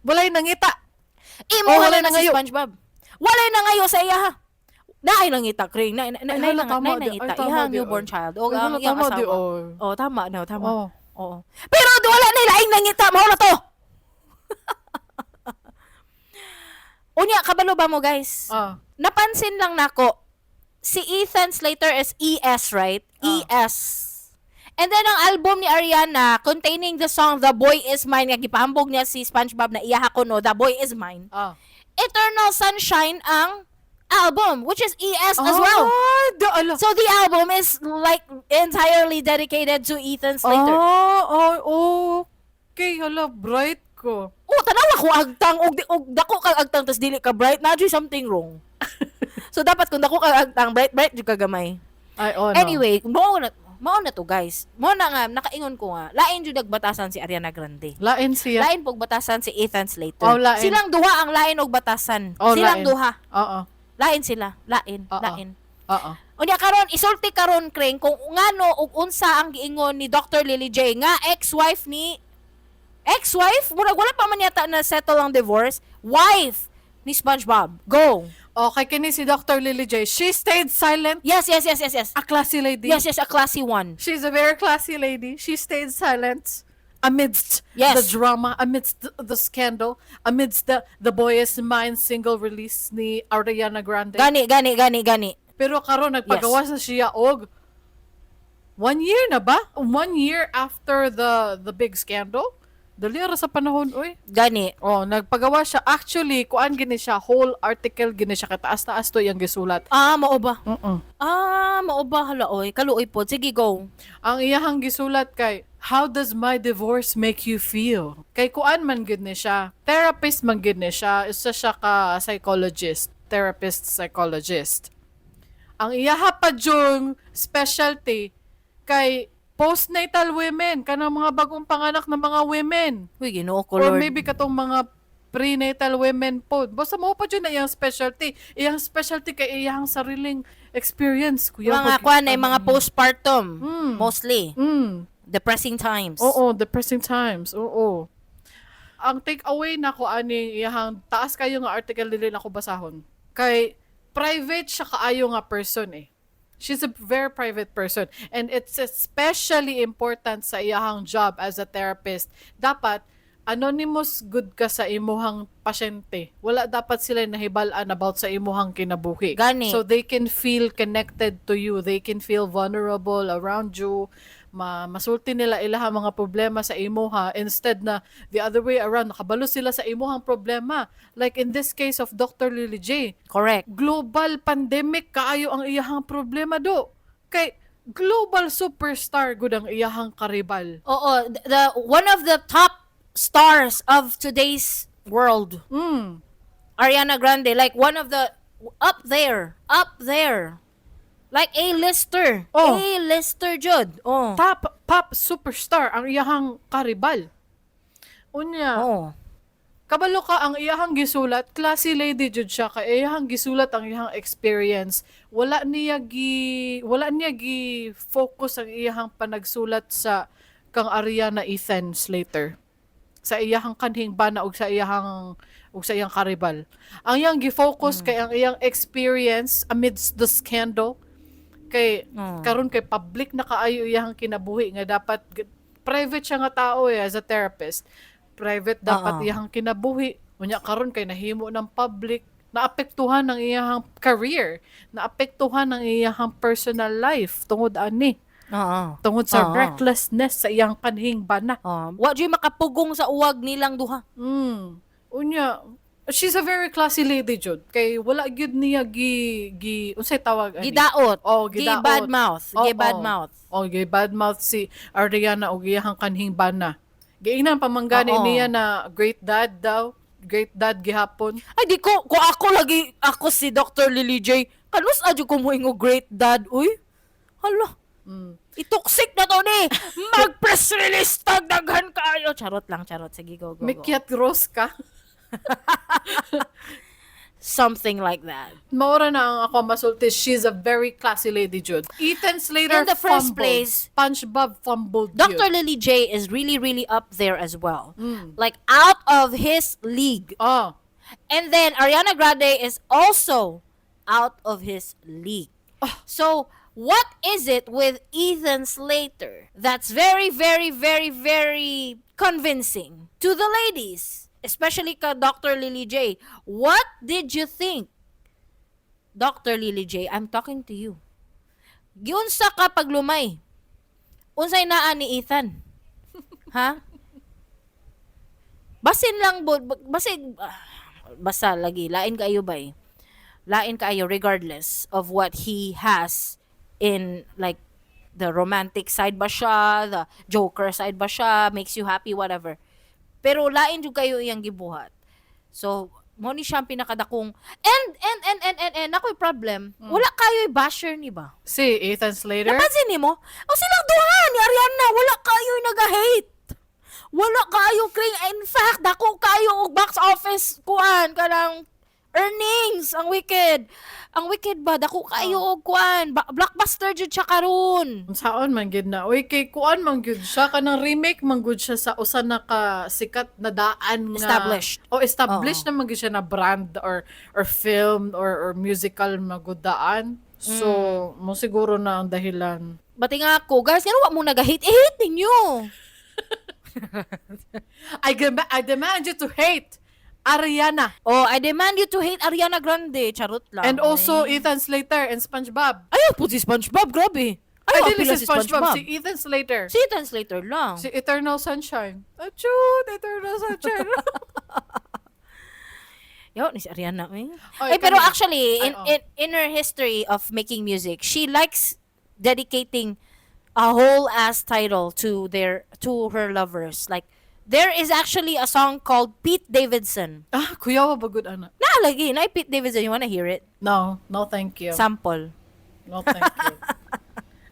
Speaker 2: Walay nangita.
Speaker 3: Imuha
Speaker 2: Oh, walay
Speaker 3: na na si
Speaker 2: nangayo.
Speaker 3: SpongeBob. Walay nangayo sa iya ha. Naay nangita, Kring. Na, na,
Speaker 2: Ay,
Speaker 3: na,
Speaker 2: hala, tama
Speaker 3: na,
Speaker 2: di.
Speaker 3: nangita.
Speaker 2: Ay, tama
Speaker 3: Iyang
Speaker 2: di,
Speaker 3: newborn
Speaker 2: ay.
Speaker 3: child. O
Speaker 2: Ay,
Speaker 3: ang
Speaker 2: hala,
Speaker 3: iyang
Speaker 2: tama di,
Speaker 3: asawa.
Speaker 2: oy.
Speaker 3: Oh, tama no, tama.
Speaker 2: Oh.
Speaker 3: Oo. Pero wala na laing nangita. Mao na to. Unya, kabalo ba mo, guys?
Speaker 2: Ah.
Speaker 3: Napansin lang nako, si Ethan Slater is ES, right?
Speaker 2: Ah.
Speaker 3: ES. And then ang album ni Ariana containing the song "The Boy Is Mine" nga gipahambog niya si SpongeBob na iyaha kuno, "The Boy Is Mine." Eternal Sunshine ang album, which is ES as well.
Speaker 2: Ay, di, ala.
Speaker 3: So the album is like entirely dedicated to Ethan Slater.
Speaker 2: Ah, ay, okay. Hala, bright ko.
Speaker 3: Oh, tanawa ko agtang og dako kag agtang tas dili ka bright, na something wrong. So dapat kung dako kag agtang, bright bright jud ka gamay.
Speaker 2: Ay, oh, no.
Speaker 3: Anyway, mao na to, guys. Mao na nga nakaingon ko nga lain jud batasan si Ariana Grande.
Speaker 2: Lain siya.
Speaker 3: Lain pog batasan si Ethan Slater.
Speaker 2: Oh, lain.
Speaker 3: Silang duha ang lain og batasan.
Speaker 2: Oh,
Speaker 3: Silang
Speaker 2: lain.
Speaker 3: duha.
Speaker 2: Oo.
Speaker 3: Lain sila, lain,
Speaker 2: Oo.
Speaker 3: lain.
Speaker 2: Oo.
Speaker 3: Unya karon isulti karon, Kring, kung ngano ug unsa ang giingon ni Dr. Lily J nga ex-wife ni, ex-wife, murag wala pa man yata na settle ang divorce, wife ni SpongeBob. Go.
Speaker 2: Okay, kini si Dr. Lily J. She stayed silent.
Speaker 3: Yes.
Speaker 2: A classy lady.
Speaker 3: Yes, a classy one.
Speaker 2: She's a very classy lady. She stayed silent amidst the drama, amidst the scandal, amidst the "Boy Is Mine" single release ni Ariana Grande.
Speaker 3: Gani, gani, gani, gani.
Speaker 2: Pero karon nagpagawas na siya og one year na ba? One year after the big scandal? Dali ra sa panahon, oy.
Speaker 3: Gani.
Speaker 2: Oh, nagpagawa siya. Actually, kuan gini siya, whole article gini siya, kataas-taas to iyang gisulat.
Speaker 3: Ah, mao ba?
Speaker 2: Mm.
Speaker 3: Ah, mao ba? Hala oy, kaluoy pod. Sige, go.
Speaker 2: Ang iyahang gisulat kay "How does my divorce make you feel?" Kay kuan man gid ni siya. Therapist man gid ni siya. Isa siya ka psychologist, therapist psychologist. Ang iyaha pa jung specialty kay postnatal women, kanang mga bagong panganak na mga women.
Speaker 3: Uy, Ginoo ko,
Speaker 2: Or
Speaker 3: Lord.
Speaker 2: maybe katong mga prenatal women po. Basta mo pa jud na iyang specialty. Iyang specialty kay iyang sariling experience. Kuya,
Speaker 3: Mga kuan ay mga postpartum mostly. Depressing times.
Speaker 2: Oo, depressing times. Oo. Ang take away nako aning iyahang taas kayo nga article, dili na ko basahon. Kay private siya kaayo nga person eh. She's a very private person and it's especially important sa iyahang job as a therapist. Dapat anonymous gud ka sa imuhang pasyente. Wala dapat sila nahibal-an about sa imuhang kinabuhi.
Speaker 3: Gani.
Speaker 2: So they can feel connected to you. They can feel vulnerable around you. Masulti nila ilahang mga problema sa imuha instead na the other way around, nakabalo sila sa imuhang problema. Like in this case of Dr. Lily J.
Speaker 3: Correct.
Speaker 2: Global pandemic kaayo ang iyahang problema do. Kay global superstar gud ang iyahang karibal.
Speaker 3: Oo, the one of the top stars of today's world. Ariana Grande, like one of the up there, up there. Like A-lister.
Speaker 2: Oh.
Speaker 3: A-lister jud. Oh.
Speaker 2: Top pop superstar ang iyahang karibal. Unya,
Speaker 3: Oh.
Speaker 2: kabalo ka ang iyahang gisulat, classy lady jud siya kay iyahang gisulat ang iyahang experience. Wala niya gi focus ang iyahang panagsulat sa kang Ariana Ethan Slater, sa iyahang kanhing bana ug sa iyang karibal. Ang iyang gi-focus kay ang iyang experience amidst the scandal kay karon kay public na kaayo iyang kinabuhi nga dapat private siya nga tao eh, as a therapist. Private dapat
Speaker 3: Oo.
Speaker 2: iyang kinabuhi. Unya karon kay nahimo ng public, naapektuhan ang iyang career, naapektuhan ang iyang personal life tungod ani,
Speaker 3: Oo.
Speaker 2: tungod sa
Speaker 3: Oo.
Speaker 2: recklessness sa iyang kanhing bana.
Speaker 3: Oh. Wa jud makapugong sa uwag nilang duha.
Speaker 2: Unya, she's a very classy lady jud. Kay wala gyud niya gi gi unsay tawag ani?
Speaker 3: Gidaot.
Speaker 2: Oh,
Speaker 3: Gi
Speaker 2: gidaot.
Speaker 3: bad mouth. Gi
Speaker 2: Oo.
Speaker 3: bad mouth.
Speaker 2: Oh, gi bad mouth si Ariana og iyahang kanhing bana. Giingnan pa man gani
Speaker 3: Oo.
Speaker 2: niya na great dad daw. Great dad gihapon.
Speaker 3: Ay, di ko, kung ako lagi, ako si Dr. Lily J, kanus adyo ko mo ingo great dad, uy. Hala. I-toxic na to ni. Mag-press release tag daghan kaayo. Charot lang, charot. Sige, go, go, go.
Speaker 2: Mikyat Rose ka.
Speaker 3: Something like that.
Speaker 2: Maura na ang ako masulti. She's a very classy lady, jud. Ethan Slater
Speaker 3: In the first
Speaker 2: fumbled.
Speaker 3: place,
Speaker 2: SpongeBob fumbled
Speaker 3: Dr.
Speaker 2: jud.
Speaker 3: Lily J is really, really up there as well. Like, out of his league.
Speaker 2: Oh.
Speaker 3: And then Ariana Grande is also out of his league. So, what is it with Ethan Slater that's very, very, very, very convincing to the ladies, especially ka Dr. Lily J? What did you think? Dr. Lily J, I'm talking to you. Giunsa ka paglumay? Unsay naa ni Ethan? Ha? Basin lang basin ah, basta lagi lain kaayo ba eh. Lain kaayo regardless of what he has in, like, the romantic side ba siya, the joker side ba siya, makes you happy, whatever. Pero lain jud kayo iyang gibuhat. So, mo ni siya ang pinakadakong and ako'y problem. Wala kayo'y basher ni ba?
Speaker 2: Si Ethan Slater?
Speaker 3: Napansin nimo? O silang duha ni Ariana, wala kayo'y naga-hate. Wala kayo kring, in fact, dako kayo og box office kuan kanang earnings ang Wicked. Ang Wicked ba, dako kayo og kuan, blockbuster jud siya karon.
Speaker 2: Saon man gid na. Uy, kay kuan man gyud siya, kanang remake man gud siya sa usa na ka sikat na daan nga
Speaker 3: Established.
Speaker 2: Oh, established na man gyud siya na brand or film or musical man gud daan. So, mo siguro na ang dahilan.
Speaker 3: Bati nga ako, guys, ngano wa mo naga-hate? Eh, hate ninyo.
Speaker 2: I demand you to hate Ariana
Speaker 3: Oh, I demand you to hate Ariana Grande. Charot lang.
Speaker 2: and also
Speaker 3: Ay.
Speaker 2: Ethan Slater and SpongeBob.
Speaker 3: Ayaw po si SpongeBob, grabe.
Speaker 2: Ay,
Speaker 3: Ayaw
Speaker 2: dili
Speaker 3: pila
Speaker 2: si SpongeBob, si Ethan Slater.
Speaker 3: Si Ethan Slater lang.
Speaker 2: Si Eternal Sunshine. Achoo, Eternal Sunshine.
Speaker 3: Yo, ni si Ariana. Eh.
Speaker 2: Oy,
Speaker 3: Ay, pero
Speaker 2: kani.
Speaker 3: actually,
Speaker 2: Ay, oh.
Speaker 3: in her history of making music, she likes dedicating a whole ass title to her lovers. Like, there is actually a song called Pete Davidson.
Speaker 2: Ah, kuyawa ba gud ana?
Speaker 3: Na lagi, na Pete Davidson. You wanna hear it?
Speaker 2: No, no, thank you.
Speaker 3: Sample.
Speaker 2: No, thank you.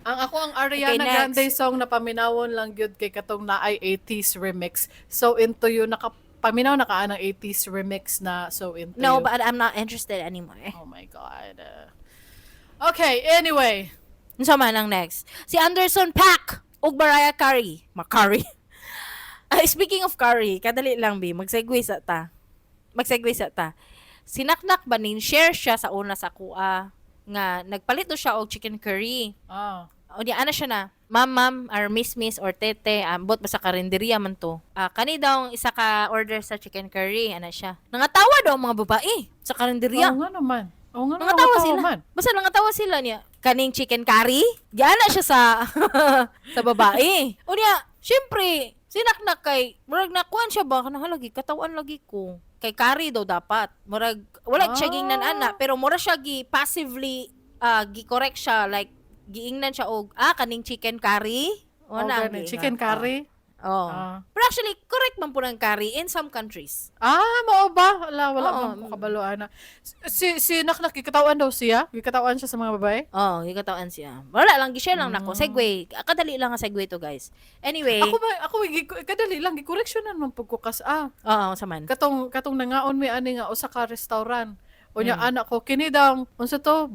Speaker 2: Ang ako ang Ariana
Speaker 3: Okay, next.
Speaker 2: Grande song na paminawon lang gyud kay katong naay 80s remix. So Into You, naka paminaw na ka ang 80s remix na So Into
Speaker 3: No,
Speaker 2: You?
Speaker 3: but I'm not interested anymore.
Speaker 2: Oh my God. Okay, anyway.
Speaker 3: Unsa man ang next? Si Anderson .Paak ug Mariah Carey. Macari. Ay, speaking of Carey, kadali lang bi, mag-segue sa ta. Mag-segue sa ta. Sinaknak ba ning share siya sa una sa kuha nga nagpalit do siya og chicken curry. O di ana siya na, "Ma'am, ma'am, or miss, miss, or tete," ambot ba sa karinderya man to. Ah, kani daw ang isa ka order sa chicken curry, ana siya. Nangatawa daw ang mga babae sa karinderya.
Speaker 2: Oo nga naman. Oo nga naman.
Speaker 3: Nangatawa sila.
Speaker 2: Man.
Speaker 3: Basta nangatawa sila niya. "Kaning chicken curry?" Giana siya sa babae. O niya, syempre, sinaknak kay, murag nakuan siya ba, kanang lagi, katawan lagi ko. Kay curry daw dapat. Murag, wala siya gingnan ana, pero mura siya gi passively, gi-correct siya, like, giingnan siya og, "Ah, kaning chicken curry?"
Speaker 2: Oh,
Speaker 3: Wala,
Speaker 2: gani. Chicken curry.
Speaker 3: Oh. Pero actually, correct man po ng curry in some countries.
Speaker 2: Ah, mao ba? Wala, wala
Speaker 3: Oo.
Speaker 2: man ko kabalo ana. Si Naknak, gikatawan daw siya? Gikatawan siya sa mga babae?
Speaker 3: Oh, gikatawan siya. Wala lang, gi-share lang nako. Segue. Kadali lang ang segue to, guys. Anyway,
Speaker 2: Ako ba, ako kadali lang gi-correctionan man pud ko kas ah.
Speaker 3: Oo, sa man.
Speaker 2: Katong nangaon mi ani nga usa ka restaurant. Unya anak ko kini daw unsa to,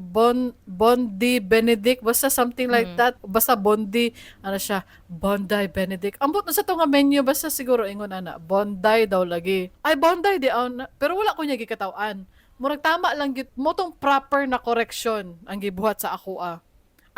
Speaker 2: Bondi Benedict, basta something like that, basta Bondi ano siya, Bondi Benedict, ambot unsa to nga menu, basta siguro ingon ana Bondi daw lagi, ay Bondi di on, pero wala ko niya gikatawan, murag tama lang gyud mo tong proper na correction ang gibuhat sa ako ah.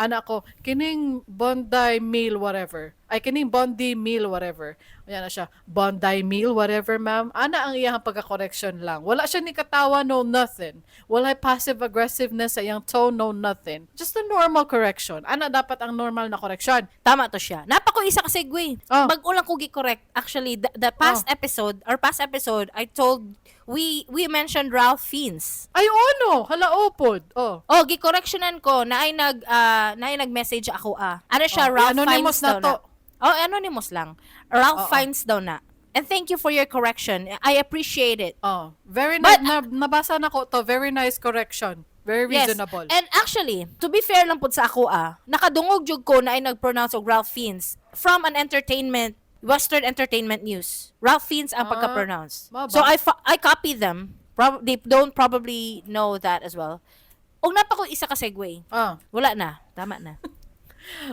Speaker 2: Ana ko, "Kining Bondi meal whatever." Ay, "Kining Bondi meal whatever." Ayan na siya, "Bondi meal whatever, ma'am." Ana ang iyang pagka-correction lang. Wala siya ni katawa, no nothing. Wala passive aggressiveness sa iyang tone, no nothing. Just a normal correction. Ana dapat ang normal na correction.
Speaker 3: Tama to siya. Napa ko isa ka segue.
Speaker 2: Oh.
Speaker 3: Bag-o lang ko gi-correct. Actually, the past episode, our past episode, I told, we mentioned Ralph Fiennes.
Speaker 2: Ay, ono! Hala, opod. Oh.
Speaker 3: Oh, gi-correctionan ko na ay nag na ay nag-message ako ah. Ano siya,
Speaker 2: Oh,
Speaker 3: Ralph
Speaker 2: anonymous
Speaker 3: Fiennes
Speaker 2: na
Speaker 3: daw
Speaker 2: to.
Speaker 3: na. Oh, anonymous lang. Ralph
Speaker 2: Oo.
Speaker 3: Fiennes daw na. And thank you for your correction. I appreciate it.
Speaker 2: Oh. Very
Speaker 3: But-
Speaker 2: nice. Nabasa na ko to. Very nice correction. Very reasonable.
Speaker 3: Yes. And actually, to be fair lang pud sa ako ah, nakadungog jud ko na ay nag-pronounce og Ralph Fiennes from an entertainment Western entertainment news. Ralph Fiennes ang
Speaker 2: Ah,
Speaker 3: pagka-pronounce.
Speaker 2: mao ba?
Speaker 3: So I copy them. They don't probably know that as well. Og napa ko isa ka segue. Wala na. Tama na.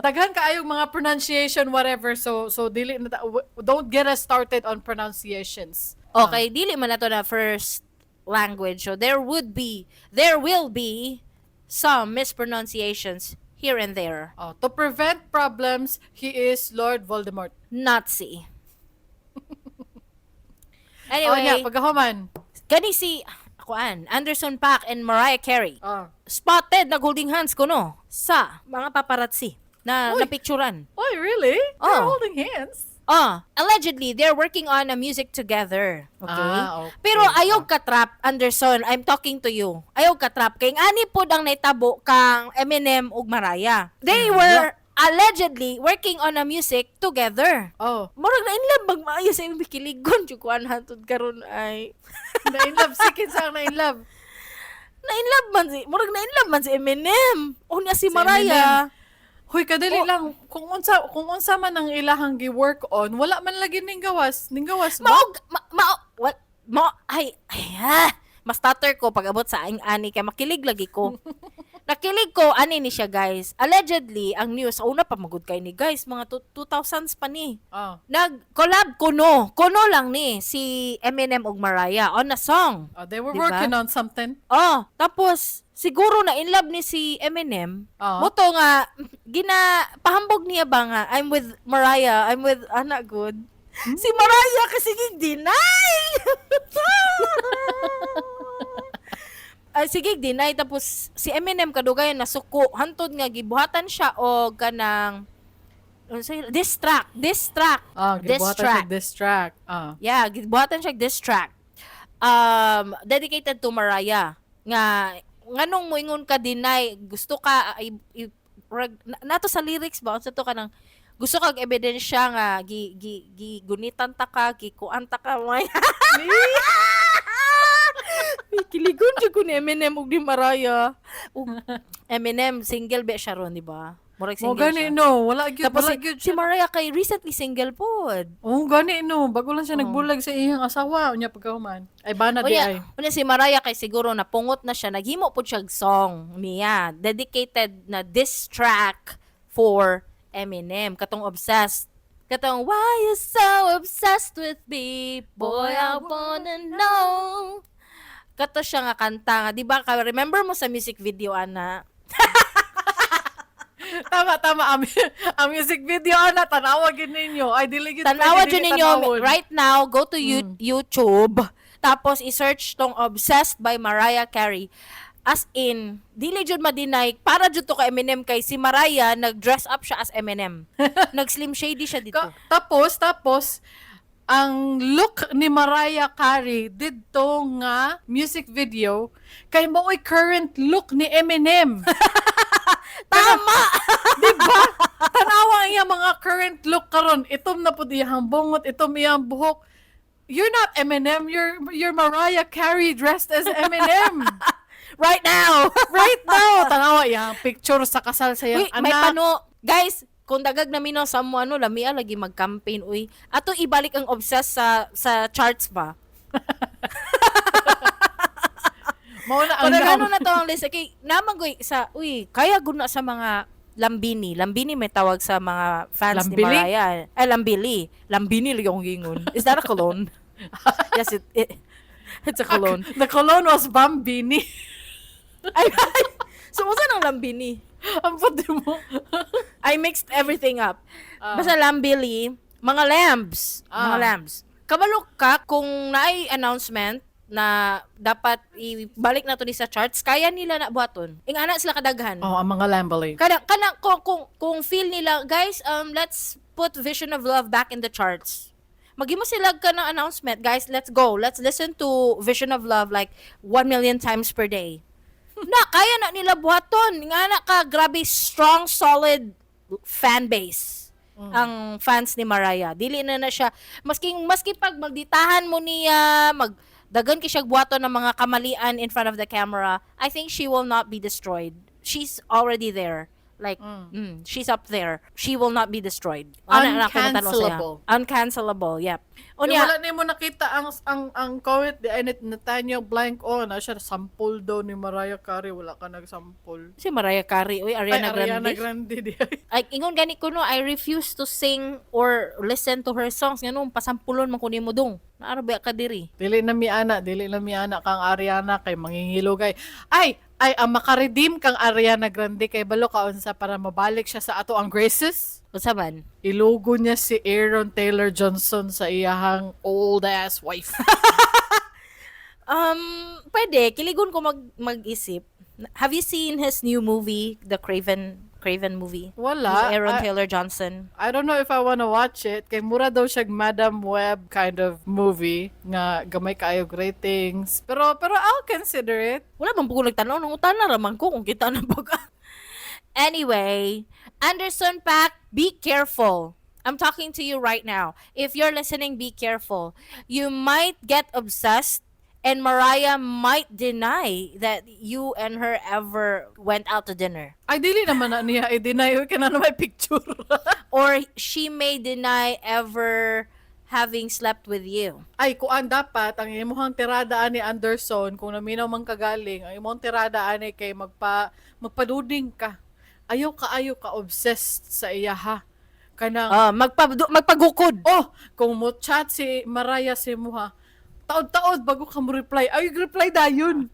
Speaker 2: Daghan kaayong mga pronunciation whatever, so dili na don't get us started on pronunciations.
Speaker 3: Okay, dili man na to na first language. So there will be some mispronunciations here and there.
Speaker 2: Oh, to prevent problems, he is Lord Voldemort.
Speaker 3: Nazi.
Speaker 2: Oh,
Speaker 3: Anyway,
Speaker 2: nya, pagkahuman.
Speaker 3: Gani si kuan, Anderson Paak and Mariah Carey spotted nag holding hands kuno sa mga paparazzi na
Speaker 2: Uy.
Speaker 3: napicturan.
Speaker 2: Oy, really? They're
Speaker 3: Oh.
Speaker 2: holding hands.
Speaker 3: Ah, allegedly they're working on a music together. Okay?
Speaker 2: Ah, okay.
Speaker 3: Pero ayaw ka trap, Anderson, I'm talking to you. Ayaw ka trap kay ani pod ang naitabo kang Eminem ug Mariah. They were allegedly working on a music together.
Speaker 2: Oh,
Speaker 3: Murag na in love bag maayo sa imong kiligon jud kuan hantud karon ay.
Speaker 2: Na in love si kinsa ang na in love?
Speaker 3: Na in love man si murag na in love man si Eminem. Unya si Mariah.
Speaker 2: Huy, kadali
Speaker 3: Oh.
Speaker 2: lang kung unsa man ang ilahang gi-work on, wala man lagi ning gawas, ning gawas ba?
Speaker 3: Mao ma, mao what mo ay, ay ah, mas stutter ko pag abot sa aing ani kay makilig lagi ko. Nakilig ko ani ni siya, guys. Allegedly ang news una pa magud kay ni, guys, mga 2000s pa ni. Nag-collab kuno. Kuno lang ni si Eminem ug Mariah on a song.
Speaker 2: Oh, they were
Speaker 3: Diba?
Speaker 2: working on something.
Speaker 3: Oh, tapos siguro na in love ni si Eminem. Moto nga gina pahambog niya ba nga, "I'm with Mariah, I'm with ana good." Si Mariah kasi deny. Ay, sige, deny, tapos si Eminem kadugayan nasuko hantod nga gibuhatan siya og kanang unsa yun? Diss track, diss track.
Speaker 2: Ah,
Speaker 3: Diss
Speaker 2: gibuhatan
Speaker 3: track.
Speaker 2: siya diss track.
Speaker 3: Yeah, gibuhatan siya diss track. Dedicated to Mariah. Nga nganong moingon ka deny, gusto ka nato sa lyrics ba unsa to kanang gusto kag ebidensya nga gi gi gi gunitan ta ka, gi kuan ta ka may. Kiligon jud ko ni Eminem ug ni Mariah. Ug Eminem single ba siya ron, di ba? Murag
Speaker 2: Mo
Speaker 3: single
Speaker 2: gani
Speaker 3: siya.
Speaker 2: no, wala gyud
Speaker 3: Tapos
Speaker 2: wala
Speaker 3: si,
Speaker 2: gyud
Speaker 3: si
Speaker 2: siya.
Speaker 3: Mariah kay recently single pod.
Speaker 2: Oh, gani no, bago lang siya nagbulag sa iyang asawa unya pagkahuman. Ay bana di
Speaker 3: Unya,
Speaker 2: ay.
Speaker 3: unya si Mariah kay siguro napungot na siya, naghimo pod siya og song niya, dedicated na diss track for Eminem, katong Obsessed. Katong "Why you so obsessed with me, boy, I wanna know." Kato siya nga kanta nga, di ba? Ka remember mo sa music video ana?
Speaker 2: Tama, tama. Ang music video, ana, tanawa gyud ninyo. Ay, dili gyud
Speaker 3: Tanawa
Speaker 2: pwede,
Speaker 3: jud
Speaker 2: dili
Speaker 3: ninyo
Speaker 2: tanawon.
Speaker 3: Right now, go to YouTube, tapos i-search tong "Obsessed" by Mariah Carey. As in, dili jud ma-deny, para jud to kay Eminem kay si Mariah nag-dress up siya as Eminem. Nag-Slim Shady siya dito.
Speaker 2: Tapos, ang look ni Mariah Carey didto nga music video kay mao'y current look ni Eminem.
Speaker 3: Tama!
Speaker 2: Di ba? Tanawa ang iyang mga current look karon. Itom na pud iyang bungot, itom iyang buhok. You're not Eminem, you're Mariah Carey dressed as Eminem.
Speaker 3: Right now!
Speaker 2: Right now, tanawa iyang picture sa kasal sa iyang
Speaker 3: Uy, may
Speaker 2: anak.
Speaker 3: pano. Guys, kung dagag na minaw sa mo ano, lamia lagi mag-campaign uy. Ato ibalik ang "Obsessed" sa charts ba?
Speaker 2: Mao na ang
Speaker 3: Kung ano na to ang list kay naman goy sa uy, kaya gud na sa mga Lambini. Lambini may tawag sa mga fans
Speaker 2: Lambili?
Speaker 3: ni Mariah. Ay, Lambili. Lambini lagi akong gingon. Is that a cologne? Yes, it's a cologne.
Speaker 2: The cologne was Bambini.
Speaker 3: Ay, ay. So, unsa nang Lambini?
Speaker 2: Ang puti mo.
Speaker 3: I mixed everything up. Basta Lambili, mga lambs, mga lambs. Kabalo ka kung naay announcement na dapat ibalik na to ni sa charts, kaya nila na buhaton. Ingana sila kadaghan.
Speaker 2: Oh, ang mga Lambili.
Speaker 3: Kana kung feel nila, "Guys, let's put Vision of Love back in the charts." Maghimo sila ka ng announcement, "Guys, let's go. Let's listen to Vision of Love like 1 million times per day." Na kaya na nila buhaton. Nga na ka grabe strong, solid fan base ang fans ni Mariah. Dili na na siya maski pag magditahan mo niya, mag dagan kay siya buhaton ng mga kamalian in front of the camera, I think she will not be destroyed. She's already there. Like, she's up there. She will not be destroyed. Ana na ako natanong sa'yo.
Speaker 2: Uncancelable.
Speaker 3: Uncancelable, yep.
Speaker 2: Unya,
Speaker 3: Unya,
Speaker 2: wala na mo nakita ang comment di ay Nathaniel Blank, oh, na siya sampol daw ni Mariah Carey, wala ka nagsampol.
Speaker 3: Si Mariah Carey, uy, Ariana
Speaker 2: Ay, Ariana
Speaker 3: Grande.
Speaker 2: Grande di ay.
Speaker 3: Ay, ingon gani ko no, I refuse to sing or listen to her songs. Nganong pasampulon man ko nimo dong. Naara ba ka diri?
Speaker 2: Dili na mi ana, dili na mi ana kang Ariana kay mangingilugay. Ay, ay ang makaredeem kang Ariana Grande kay balo ka unsa para mabalik siya sa ato ang graces.
Speaker 3: Unsa man?
Speaker 2: Ilugo niya si Aaron Taylor Johnson sa iyahang old ass wife.
Speaker 3: Pwede kiligon ko mag-isip. Have you seen his new movie, the Craven movie?
Speaker 2: Wala.
Speaker 3: With Aaron Taylor Johnson.
Speaker 2: I don't know if I wanna watch it. Kay mura daw siya Madam Web kind of movie nga gamay kaayo ratings. Pero I'll consider it.
Speaker 3: Wala man po ko nagtanaw, nangutana ra man ko kung kita na pag. Anyway, Anderson .Paak, be careful. I'm talking to you right now. If you're listening, be careful. You might get obsessed and Mariah might deny that you and her ever went out to dinner.
Speaker 2: Ay, dili naman na niya i-deny. Uy, kana na may picture.
Speaker 3: Or she may deny ever having slept with you.
Speaker 2: Ay, kuan dapat, ang imuhang tirada ani Anderson, kung naminaw man kagaling, ang imong tirada ani kay magpaduding ka. Ayaw ka, ayaw ka obsessed sa iya ha. Kanang,
Speaker 3: Ah, magpagukod.
Speaker 2: Oh, kung mo chat si Mariah si muha, taod-taod bago ka mo reply. Ay, reply dayon.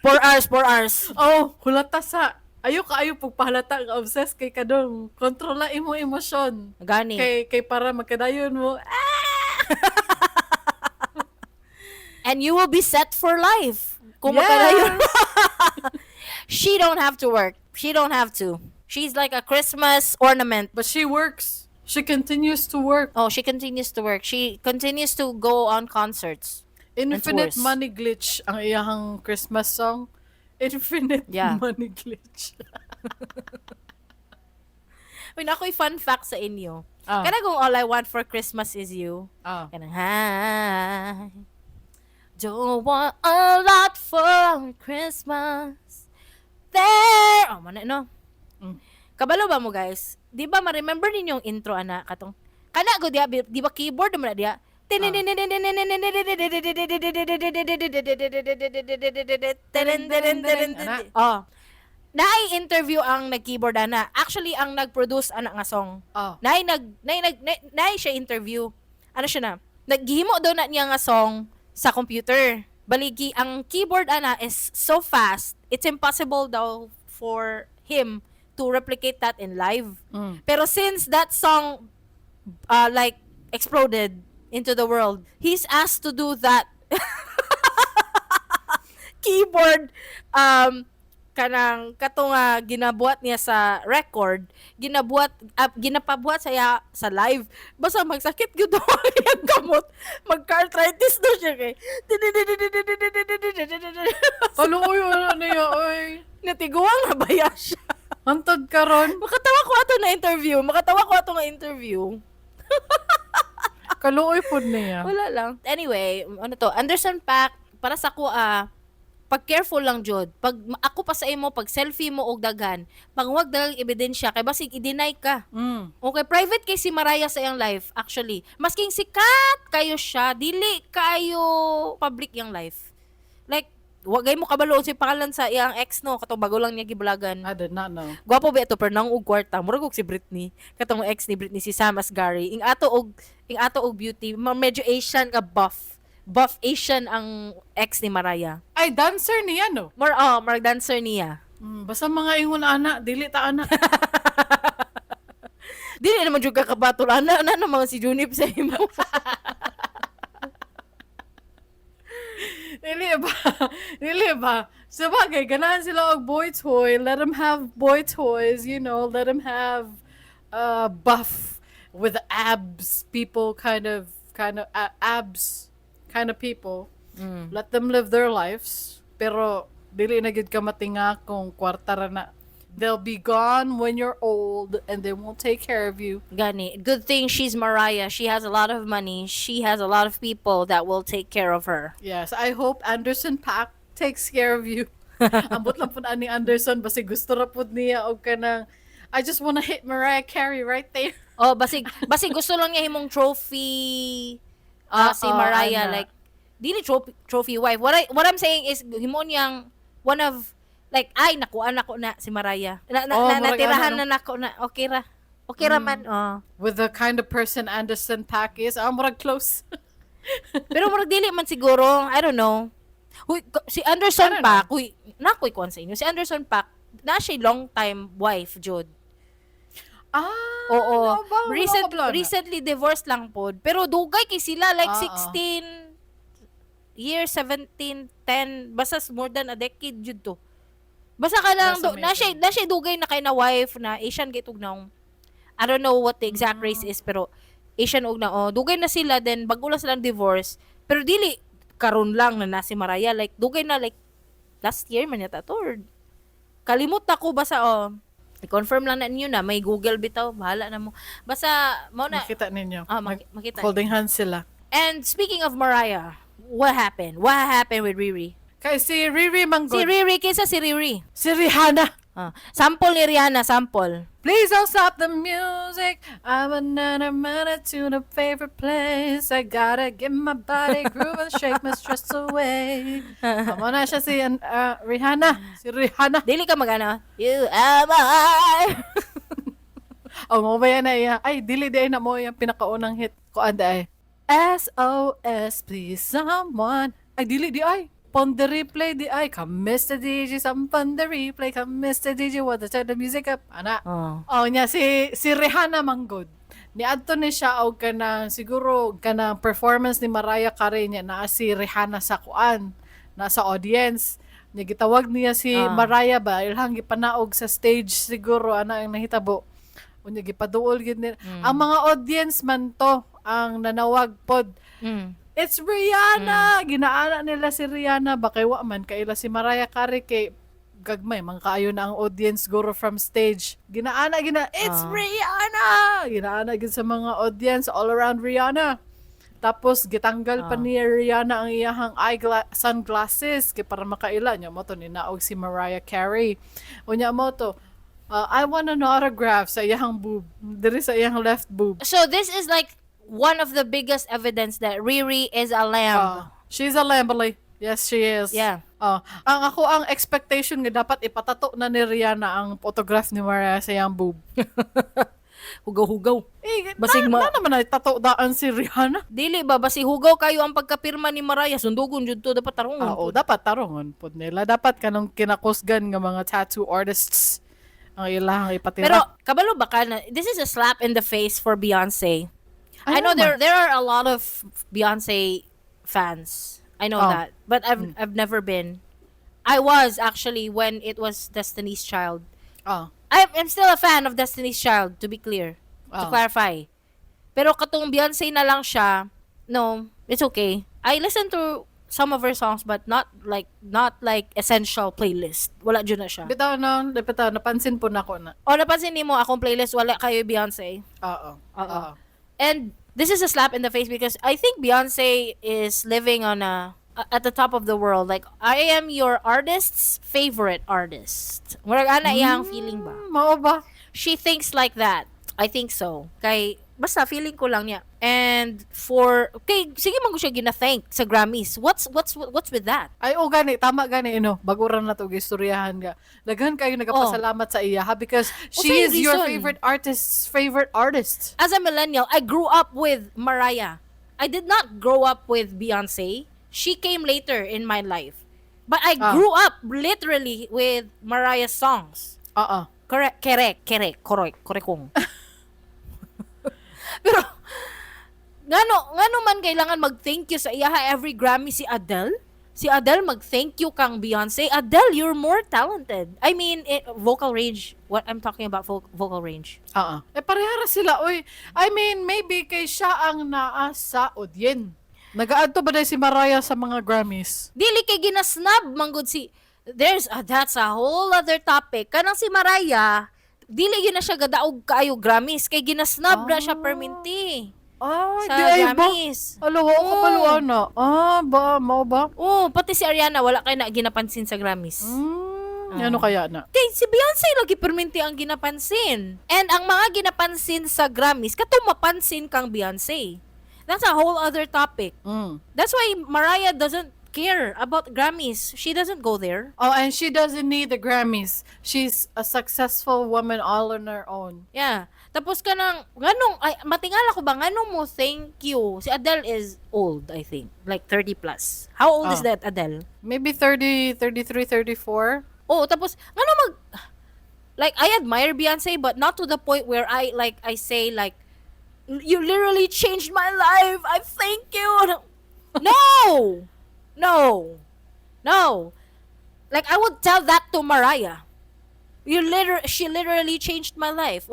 Speaker 3: 4 hours, 4 hours.
Speaker 2: Oh, hulata sa. Ayaw ka ayaw pagpahalata nga obsessed kay kadong. Kontrola imo emosyon.
Speaker 3: Gani.
Speaker 2: Kay para magkadayon mo. Ah!
Speaker 3: And you will be set for life. Kung
Speaker 2: Yes.
Speaker 3: magkadayon. She don't have to work. She don't have to. She's like a Christmas ornament.
Speaker 2: But she works. She continues to work.
Speaker 3: Oh, she continues to work. She continues to go on concerts and
Speaker 2: Infinite
Speaker 3: tours.
Speaker 2: Money Glitch ang iyahang Christmas song. Infinite Money Glitch.
Speaker 3: Wait, ako'y fun fact sa inyo.
Speaker 2: Ah.
Speaker 3: Kana kung "All I Want for Christmas Is You."
Speaker 2: Ah.
Speaker 3: Kanang, "I don't want a lot for Christmas. There." Oh, mana no? Kabalo ba mo, guys? Di ba ma-remember ninyo yung intro ana katong kana go diya, di ba keyboard man na diya?
Speaker 2: Ana.
Speaker 3: Oh. Naay interview ang nag-keyboard ana. Actually, ang nag-produce ana nga song. Naay siya interview. Ano siya na? Naghimo daw na niya nga song sa computer. Baligi ang keyboard ana is so fast, it's impossible daw for him to replicate that in live. Pero since that song like exploded into the world, he's asked to do that keyboard, kanang kato nga ginabuhat niya sa record, ginabuhat, ginapabuhat sa iya sa live. Basta magsakit gyud ang iyang kamot, magka-arthritis daw siya kay
Speaker 2: Kaluoy, wala niya, oy.
Speaker 3: Natiguang na baya siya.
Speaker 2: Hantod karon.
Speaker 3: Makatawa ko ato na interview, makatawa ko ato nga interview.
Speaker 2: Kaluoy pod niya.
Speaker 3: Wala lang. Anyway, ano to, Anderson .Paak, para sa ko, pag careful lang jud. Pag ako pa sa imo, pag selfie mo og daghan, pag wag dagang ebidensya kay basig i-deny ka. Okay, private kay si Mariah sa iyang life actually. Masking sikat kayo siya, dili kayo public yang life. Like wagay mo kabalo si pangalan sa iyang ex, no, katong bago lang niya giblagan.
Speaker 2: I did not know.
Speaker 3: Gwapo ba ito pero nang og kwarta, murag og si Britney, katong ex ni Britney, si Sam Asghari. Ing ato og beauty, medyo Asian ka, buff. Buff Asian ang ex ni Mariah.
Speaker 2: Ay, dancer niya, no?
Speaker 3: More, oh, more dancer niya.
Speaker 2: Basta mga ingon ana, dili ta ana.
Speaker 3: Dili naman jud ka kabatol ana na naman si Junip sa imo.
Speaker 2: Dili ba? Dili ba? Sabagay, ganahan sila og boy toy. Let them have boy toys. Let them have buff with abs people, kind of abs kind of people. Let them live their lives. Pero dili na gid ka matinga kung kwarta ra na. They'll be gone when you're old and they won't take care of you.
Speaker 3: Gani. Good thing she's Mariah. She has a lot of money. She has a lot of people that will take care of her.
Speaker 2: Yes, I hope Anderson .Paak takes care of you. Ambot lang pud ani Anderson, basi gusto ra pud niya og kanang "I just wanna hit Mariah Carey right there."
Speaker 3: Oh, basig gusto lang niya himong trophy si Mariah,
Speaker 2: ana.
Speaker 3: Like dili trophy wife. What I'm saying is himo niyang one of, like, ay, nakuha nako na si Mariah. Na,
Speaker 2: Oh,
Speaker 3: na,
Speaker 2: murag
Speaker 3: natirahan
Speaker 2: ano, no?
Speaker 3: na nako na. Okay ra. Okay ra man. Oh.
Speaker 2: With the kind of person Anderson .Paak is, murag close.
Speaker 3: Pero murag dili man siguro, I don't know. Huy, si Anderson
Speaker 2: I don't
Speaker 3: .Paak, huy, nakoy kuan sa inyo. Si Anderson .Paak, na siya long time wife, jud.
Speaker 2: Ah,
Speaker 3: Oo.
Speaker 2: no ba? Wala ka ba na?
Speaker 3: Recently divorced lang pod. Pero dugay kay sila, like 16 years, 17, 10, basta more than a decade jud to. Basta ka lang
Speaker 2: That's
Speaker 3: do, na siya dugay na kay na wife na Asian kay tugnaw. I don't know what the exact race is, pero Asian og na, oh, dugay na sila, then bago lang silang divorce. Pero dili karon lang na na si Mariah, like dugay na, like last year man yata to or kalimot ako, basta, oh, i-confirm lang na ninyo na may Google bitaw, bahala na mo. Basta mo na.
Speaker 2: Makita ninyo.
Speaker 3: Ah, makita.
Speaker 2: Holding hands sila.
Speaker 3: And speaking of Mariah, what happened? What happened with Riri?
Speaker 2: Kay si Riri man gud.
Speaker 3: Si Riri, kinsa si Riri?
Speaker 2: Si Rihanna.
Speaker 3: Ah, sample ni Rihanna, sample.
Speaker 2: Please don't stop the music. I'm a na to the favorite place. I gotta get my body groove and shake my stress away. Amo na siya si Rihanna. Si Rihanna.
Speaker 3: Dili ka magano. You are my.
Speaker 2: Oh, mo ba yan na iya? Ay, dili di ay na mo yung pinakaunang hit ko anda ay. SOS, please someone. Ay, dili di ay. Pon the replay di ay. Come Mr. DJ, some pon the replay. Come Mr. DJ, what the turn the music up. Ana.
Speaker 3: Oh.
Speaker 2: Oh, niya si Rihanna manggod. Niadto ni siya og kanang siguro kanang performance ni Mariah Carey niya, naa si Rihanna sa kuan, na sa audience. Niya gitawag niya si Mariah ba, ilhang gipanaog sa stage siguro ana ang nahitabo. Unya gipaduol gid nila. Ang mga audience man to ang nanawag pod. "It's Rihanna!" Ginaana nila si Rihanna. Bakay wa man kaila si Mariah Carey kay gagmay man kaayo na ang audience guro from stage. Ginaana gina, "It's Rihanna!" Ginaana gid sa mga audience all around Rihanna. Tapos gitanggal pa ni Rihanna ang iyahang sunglasses kay para makaila niya mo to ninaog si Mariah Carey. Unya mo to, "I want an autograph" sa iyahang boob. Diri sa iyahang left boob.
Speaker 3: So this is like one of the biggest evidence that Riri is a lamb.
Speaker 2: She's a lambly. Yes, she is. Oh, ang ako ang expectation nga dapat ipatato na ni Rihanna ang photograph ni Mariah sa iyang boob.
Speaker 3: Hugaw-hugaw.
Speaker 2: Eh,
Speaker 3: Basig
Speaker 2: na, na naman ay tato daan si Rihanna.
Speaker 3: Dili ba basi hugaw kayo ang pagkapirma ni Mariah, sundugon jud to, dapat tarungon.
Speaker 2: Oo,
Speaker 3: pud.
Speaker 2: Dapat tarungon pod nila. Dapat kanang kinakusgan nga mga tattoo artists ang ilahang ipatira.
Speaker 3: Pero kabalo ba ka na this is a slap in the face for Beyonce?
Speaker 2: Ay,
Speaker 3: I know
Speaker 2: naman.
Speaker 3: there are a lot of Beyonce fans. I know that. But I've never been. I was actually when it was Destiny's Child. I'm still a fan of Destiny's Child, to be clear. To clarify. Pero katong Beyonce na lang siya, no, it's okay. I listen to some of her songs, but not like essential playlist. Wala jud na siya.
Speaker 2: Bitaw no, bitaw napansin po nako na.
Speaker 3: O napansin nimo akong playlist, wala kayo Beyonce.
Speaker 2: Oo.
Speaker 3: Oo.
Speaker 2: Oo.
Speaker 3: And this is a slap in the face because I think Beyonce is living on a at the top of the world. Like, "I am your artist's favorite artist." Murag ana iyang feeling ba?
Speaker 2: Mao ba?
Speaker 3: She thinks like that. I think so. Kay basta feeling ko lang niya. And for kay sige man ko siya gina-thank sa Grammys. What's with that?
Speaker 2: Ay, o gani, tama gani, ino. Bago ra na to gistoryahan ga. Daghan kayo nagapasalamat sa iya ha because she
Speaker 3: Unsay
Speaker 2: is your
Speaker 3: reason?
Speaker 2: Favorite artist's favorite artist.
Speaker 3: As a millennial, I grew up with Mariah. I did not grow up with Beyonce. She came later in my life. But I grew up literally with Mariah's songs.
Speaker 2: Oo.
Speaker 3: Correct, correct, correct, correct, correct. Pero ngano man kailangan mag-thank you sa iyaha every Grammy si Adele? Si Adele mag-thank you kang Beyonce. Adele, you're more talented. I mean, vocal range. What I'm talking about, vocal range.
Speaker 2: Oo. Eh, parehara sila, oy. I mean, maybe kay siya ang naa sa audience. Nagaadto ba dahil si Mariah sa mga Grammys?
Speaker 3: Dili kay ginasnab manggod si there's that's a whole other topic. Kanang si Mariah, dili gyud na siya gadaog kaayo Grammys kay ginasnab na siya perminti
Speaker 2: Ay,
Speaker 3: sa
Speaker 2: di ay ba?
Speaker 3: Grammys.
Speaker 2: Alo, wa ko
Speaker 3: Oo.
Speaker 2: paluan na. Ah, ba, mao ba?
Speaker 3: Oh, pati si Ariana, wala kay na ginapansin sa Grammys.
Speaker 2: Ano kaya na?
Speaker 3: Kay si Beyonce lagi perminti ang ginapansin. And ang mga ginapansin sa Grammys, katong mapansin kang Beyonce. That's a whole other topic. That's why Mariah doesn't care about Grammys. She doesn't go there.
Speaker 2: Oh, and she doesn't need the Grammys. She's a successful woman all on her own.
Speaker 3: Yeah. Tapos kanang nganong, ay, matingala ko ba nganong mo thank you. Si Adele is old, I think. Like 30 plus. How old is that Adele?
Speaker 2: Maybe 30, 33, 34.
Speaker 3: Oh, tapos ngano mag like, I admire Beyonce, but not to the point where I like I say like, "You literally changed my life. I thank you." No. No. No. Like, I would tell that to Mariah. You liter she literally changed my life.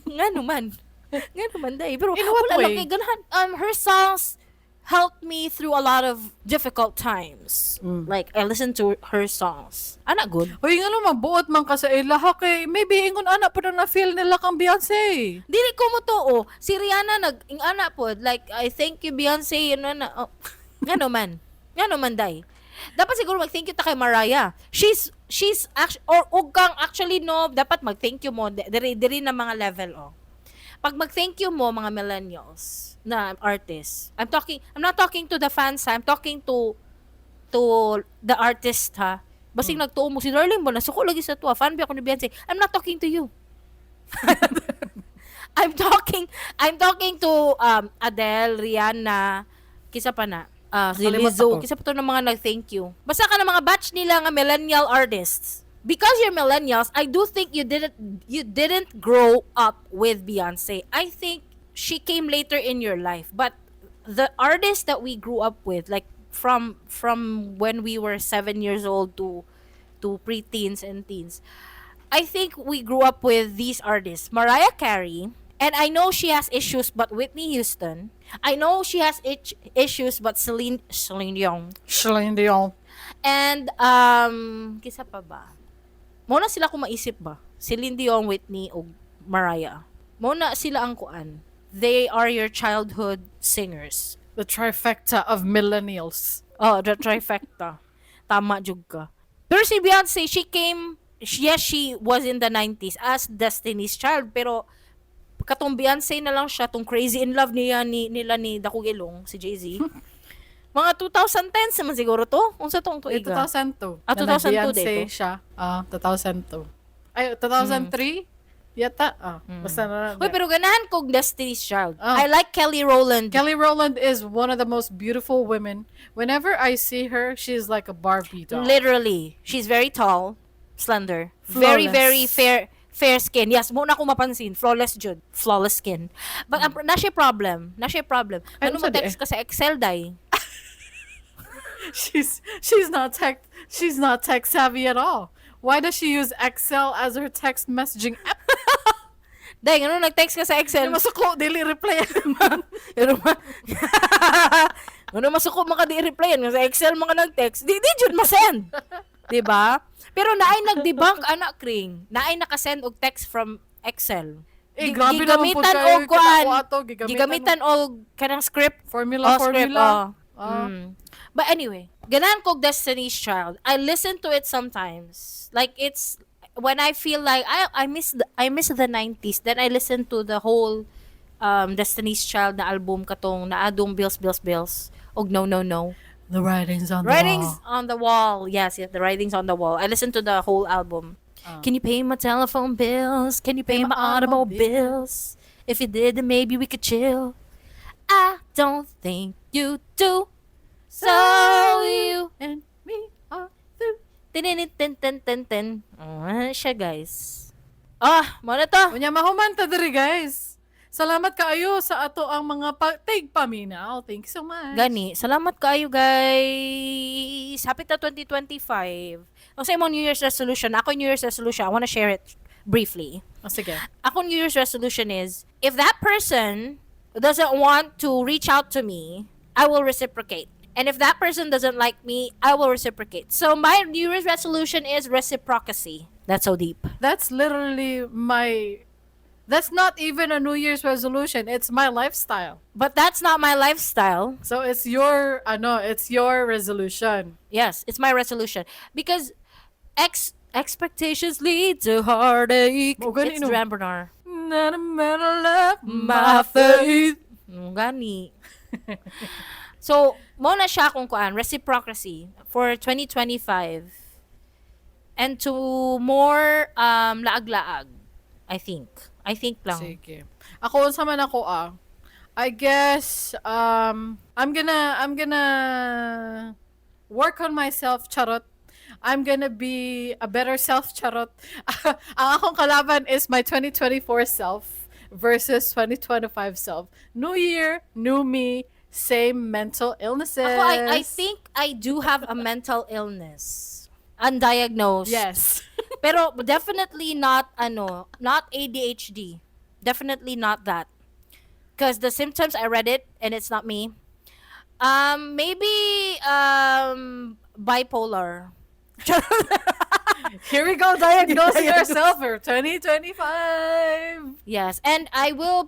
Speaker 3: Ngano man. Ngano man day. Pero
Speaker 2: In what
Speaker 3: wala lang
Speaker 2: way?
Speaker 3: kay ganahan. Her songs helped me through a lot of difficult times. Like, I listen to her songs. Ana good.
Speaker 2: Hoy, nga mabuot man ka sa ilaha kay maybe ingon ana pa na feel nila kang Beyonce.
Speaker 3: Dili ko mo to oh. Si Rihanna nag ing ana pod, like, "I thank you, Beyonce," ano na. Oh. Ngano man. Ngano man day. Dapat siguro mag thank you ta kay Mariah. She's actually or ug kang actually, no, dapat mag thank you mo diri diri na mga level oh. Pag mag thank you mo mga millennials na artists. I'm not talking to the fans ha. I'm talking to the artist ha. Basig nagtuo mo si Darling mo nasuko lagi sa tuwa. Fan ba ako ni Beyonce? I'm not talking to you. I'm talking to Adele, Rihanna, kisa pa na. Si
Speaker 2: Nakalimot
Speaker 3: Lizzo,
Speaker 2: ako.
Speaker 3: Kisa pa to ng mga nag-thank you. Basta ka ng mga batch nila nga millennial artists. Because you're millennials, I do think you didn't grow up with Beyonce. I think she came later in your life. But the artists that we grew up with, like from when we were 7 years old to preteens and teens, I think we grew up with these artists. Mariah Carey, and I know she has issues, but Whitney Houston. I know she has issues, but Celine Dion.
Speaker 2: Celine Dion.
Speaker 3: And, kisa pa ba? Mao na sila kung maisip ba? Celine Dion, Whitney, o Mariah. Mao na sila ang kuan. They are your childhood singers.
Speaker 2: The trifecta of millennials.
Speaker 3: Oh, the trifecta. Tama jud ka. Pero si Beyonce, she came, yes, she was in the 90s as Destiny's Child, pero katong Beyonce na lang siya, tong Crazy in Love niya ni nila ni Dakog Ilong, si Jay-Z. Mga 2010s naman siguro to. Unsa tong
Speaker 2: Eh,
Speaker 3: tuiga?
Speaker 2: 2002.
Speaker 3: Ah,
Speaker 2: Na
Speaker 3: 2002
Speaker 2: nag-Beyonce
Speaker 3: dito?
Speaker 2: siya. Ah, 2002. Ay, 2003? Yata. Ah, basta na.
Speaker 3: Uy, pero ganahan kog Destiny's Child.
Speaker 2: Oh.
Speaker 3: I like Kelly Rowland.
Speaker 2: Kelly Rowland is one of the most beautiful women. Whenever I see her, she's like a Barbie doll.
Speaker 3: Literally. She's very tall, slender. Very,
Speaker 2: Flawless.
Speaker 3: very fair skin. Yes, mao na ko mapansin. Flawless jud. Flawless skin. But naa siya problem. Naa siya problem.
Speaker 2: Ay,
Speaker 3: Ano
Speaker 2: unsa
Speaker 3: mo
Speaker 2: di
Speaker 3: text ka sa Excel day?
Speaker 2: She's not tech savvy at all. Why does she use Excel as her text messaging app?
Speaker 3: Day, ano nag-text ka sa Excel?
Speaker 2: Masuko, dili reply.
Speaker 3: Pero ma Ano masuko man ka di reply nga sa Excel man ka nag-text, di jud ma-send. 'Di ba? Pero naay nag-debunk ana kring. Naay nakasend og text from Excel.
Speaker 2: Eh, grabe naman po
Speaker 3: gigamitan
Speaker 2: kayo.
Speaker 3: og kuan.
Speaker 2: Kita ko ato, gigamitan.
Speaker 3: Gigamitan og kanang script.
Speaker 2: Formula,
Speaker 3: Oh, script,
Speaker 2: formula.
Speaker 3: oh.
Speaker 2: Ah.
Speaker 3: But anyway, ganahan kog Destiny's Child. I listen to it sometimes. Like it's when I feel like I miss the 90s, then I listen to the whole Destiny's Child na album katong naadong Bills, Bills, Bills og No, No, No.
Speaker 2: The writings on
Speaker 3: Writings
Speaker 2: the wall.
Speaker 3: On the wall. Yes, the writings on the wall. I listened to the whole album. Can you pay my telephone bills? Can you pay my automobiles? If you did, then maybe we could chill. I don't think you do. So you
Speaker 2: and me are through.
Speaker 3: Tinin tin tin tin tin. Oh, siya guys. Ah, mao na to.
Speaker 2: Unya mahuman ta diri, guys. Salamat kaayo sa atoang mga tigpaminaw. Thank you so much.
Speaker 3: Gani, salamat kaayo guys. Happy ta 2025. Ang sa imong New Year's resolution, ako New Year's resolution, I wanna share it briefly.
Speaker 2: Oh, sige.
Speaker 3: Ako New Year's resolution is, if that person doesn't want to reach out to me, I will reciprocate. And if that person doesn't like me, I will reciprocate. So my New Year's resolution is reciprocity. That's so deep.
Speaker 2: That's literally my That's not even a New Year's resolution. It's my lifestyle.
Speaker 3: But that's not my lifestyle.
Speaker 2: So it's your ano, it's your resolution.
Speaker 3: Yes, it's my resolution. Because expectations lead to heartache.
Speaker 2: Mao gani,
Speaker 3: It's
Speaker 2: no?
Speaker 3: Duran Bernarr.
Speaker 2: Not a matter of
Speaker 3: My
Speaker 2: my faith.
Speaker 3: Gani. So, mao na siya akong kuan, reciprocity for 2025. And to more laag-laag, I think. I think lang.
Speaker 2: Sige. Ako unsa man ako ah. I guess I'm gonna work on myself, charot. I'm gonna be a better self, charot. Ang akong kalaban is my 2024 self versus 2025 self. New year, new me, same mental illnesses.
Speaker 3: Ako, I think I do have a mental illness. Undiagnosed.
Speaker 2: Yes.
Speaker 3: Pero definitely not ano, not ADHD. Definitely not that. Because the symptoms, I read it and it's not me. Maybe bipolar.
Speaker 2: Here we go, diagnosing ourselves for 2025.
Speaker 3: Yes, and I will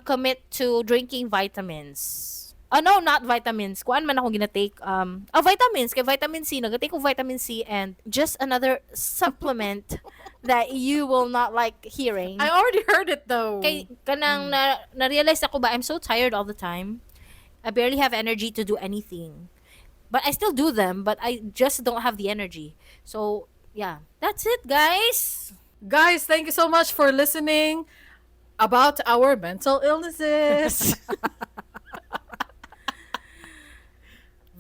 Speaker 3: commit to drinking vitamins. Oh no, not vitamins. Kuan man ako gina-take oh, vitamins kay vitamin C, naga-take ko vitamin C and just another supplement that you will not like hearing.
Speaker 2: I already heard it though.
Speaker 3: Kay kanang na na-realize ako ba I'm so tired all the time. I barely have energy to do anything. But I still do them, but I just don't have the energy. So, yeah. That's it, guys.
Speaker 2: Guys, thank you so much for listening about our mental illnesses.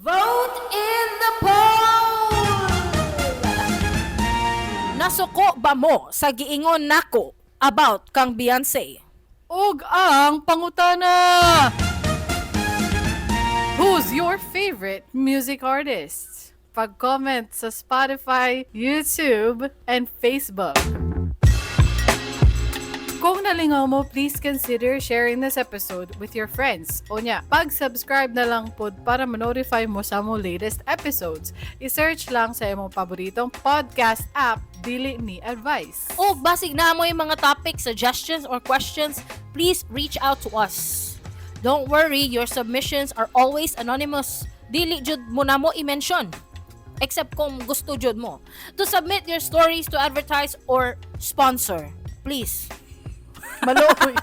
Speaker 3: Vote in the poll! Nasuko ba mo sa giingon nako about kang Beyonce?
Speaker 2: Ug ang pangutana. Who's your favorite music artist? Pag-comment sa Spotify, YouTube, and Facebook. Kung nalingaw mo, please consider sharing this episode with your friends. Unya, pag-subscribe na lang pod para ma-notify mo sa among latest episodes. I-search lang sa imong paboritong podcast app, Dili Ni Advice.
Speaker 3: O basig naa moy mga topics, suggestions, or questions, please reach out to us. Don't worry, your submissions are always anonymous. Dili jud mo namo i-mention. Except kung gusto jud mo. To submit your stories to advertise or sponsor. Please.
Speaker 2: Maluoy.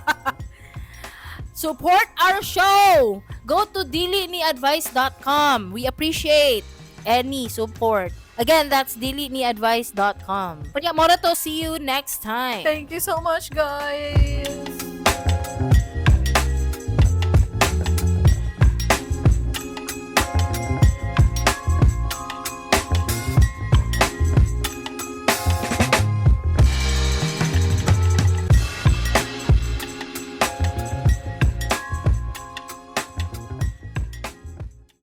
Speaker 3: Support our show! Go to diliniadvice.com. We appreciate any support. Again, that's diliniadvice.com. But yeah, mao ra to, see you next time.
Speaker 2: Thank you so much, guys.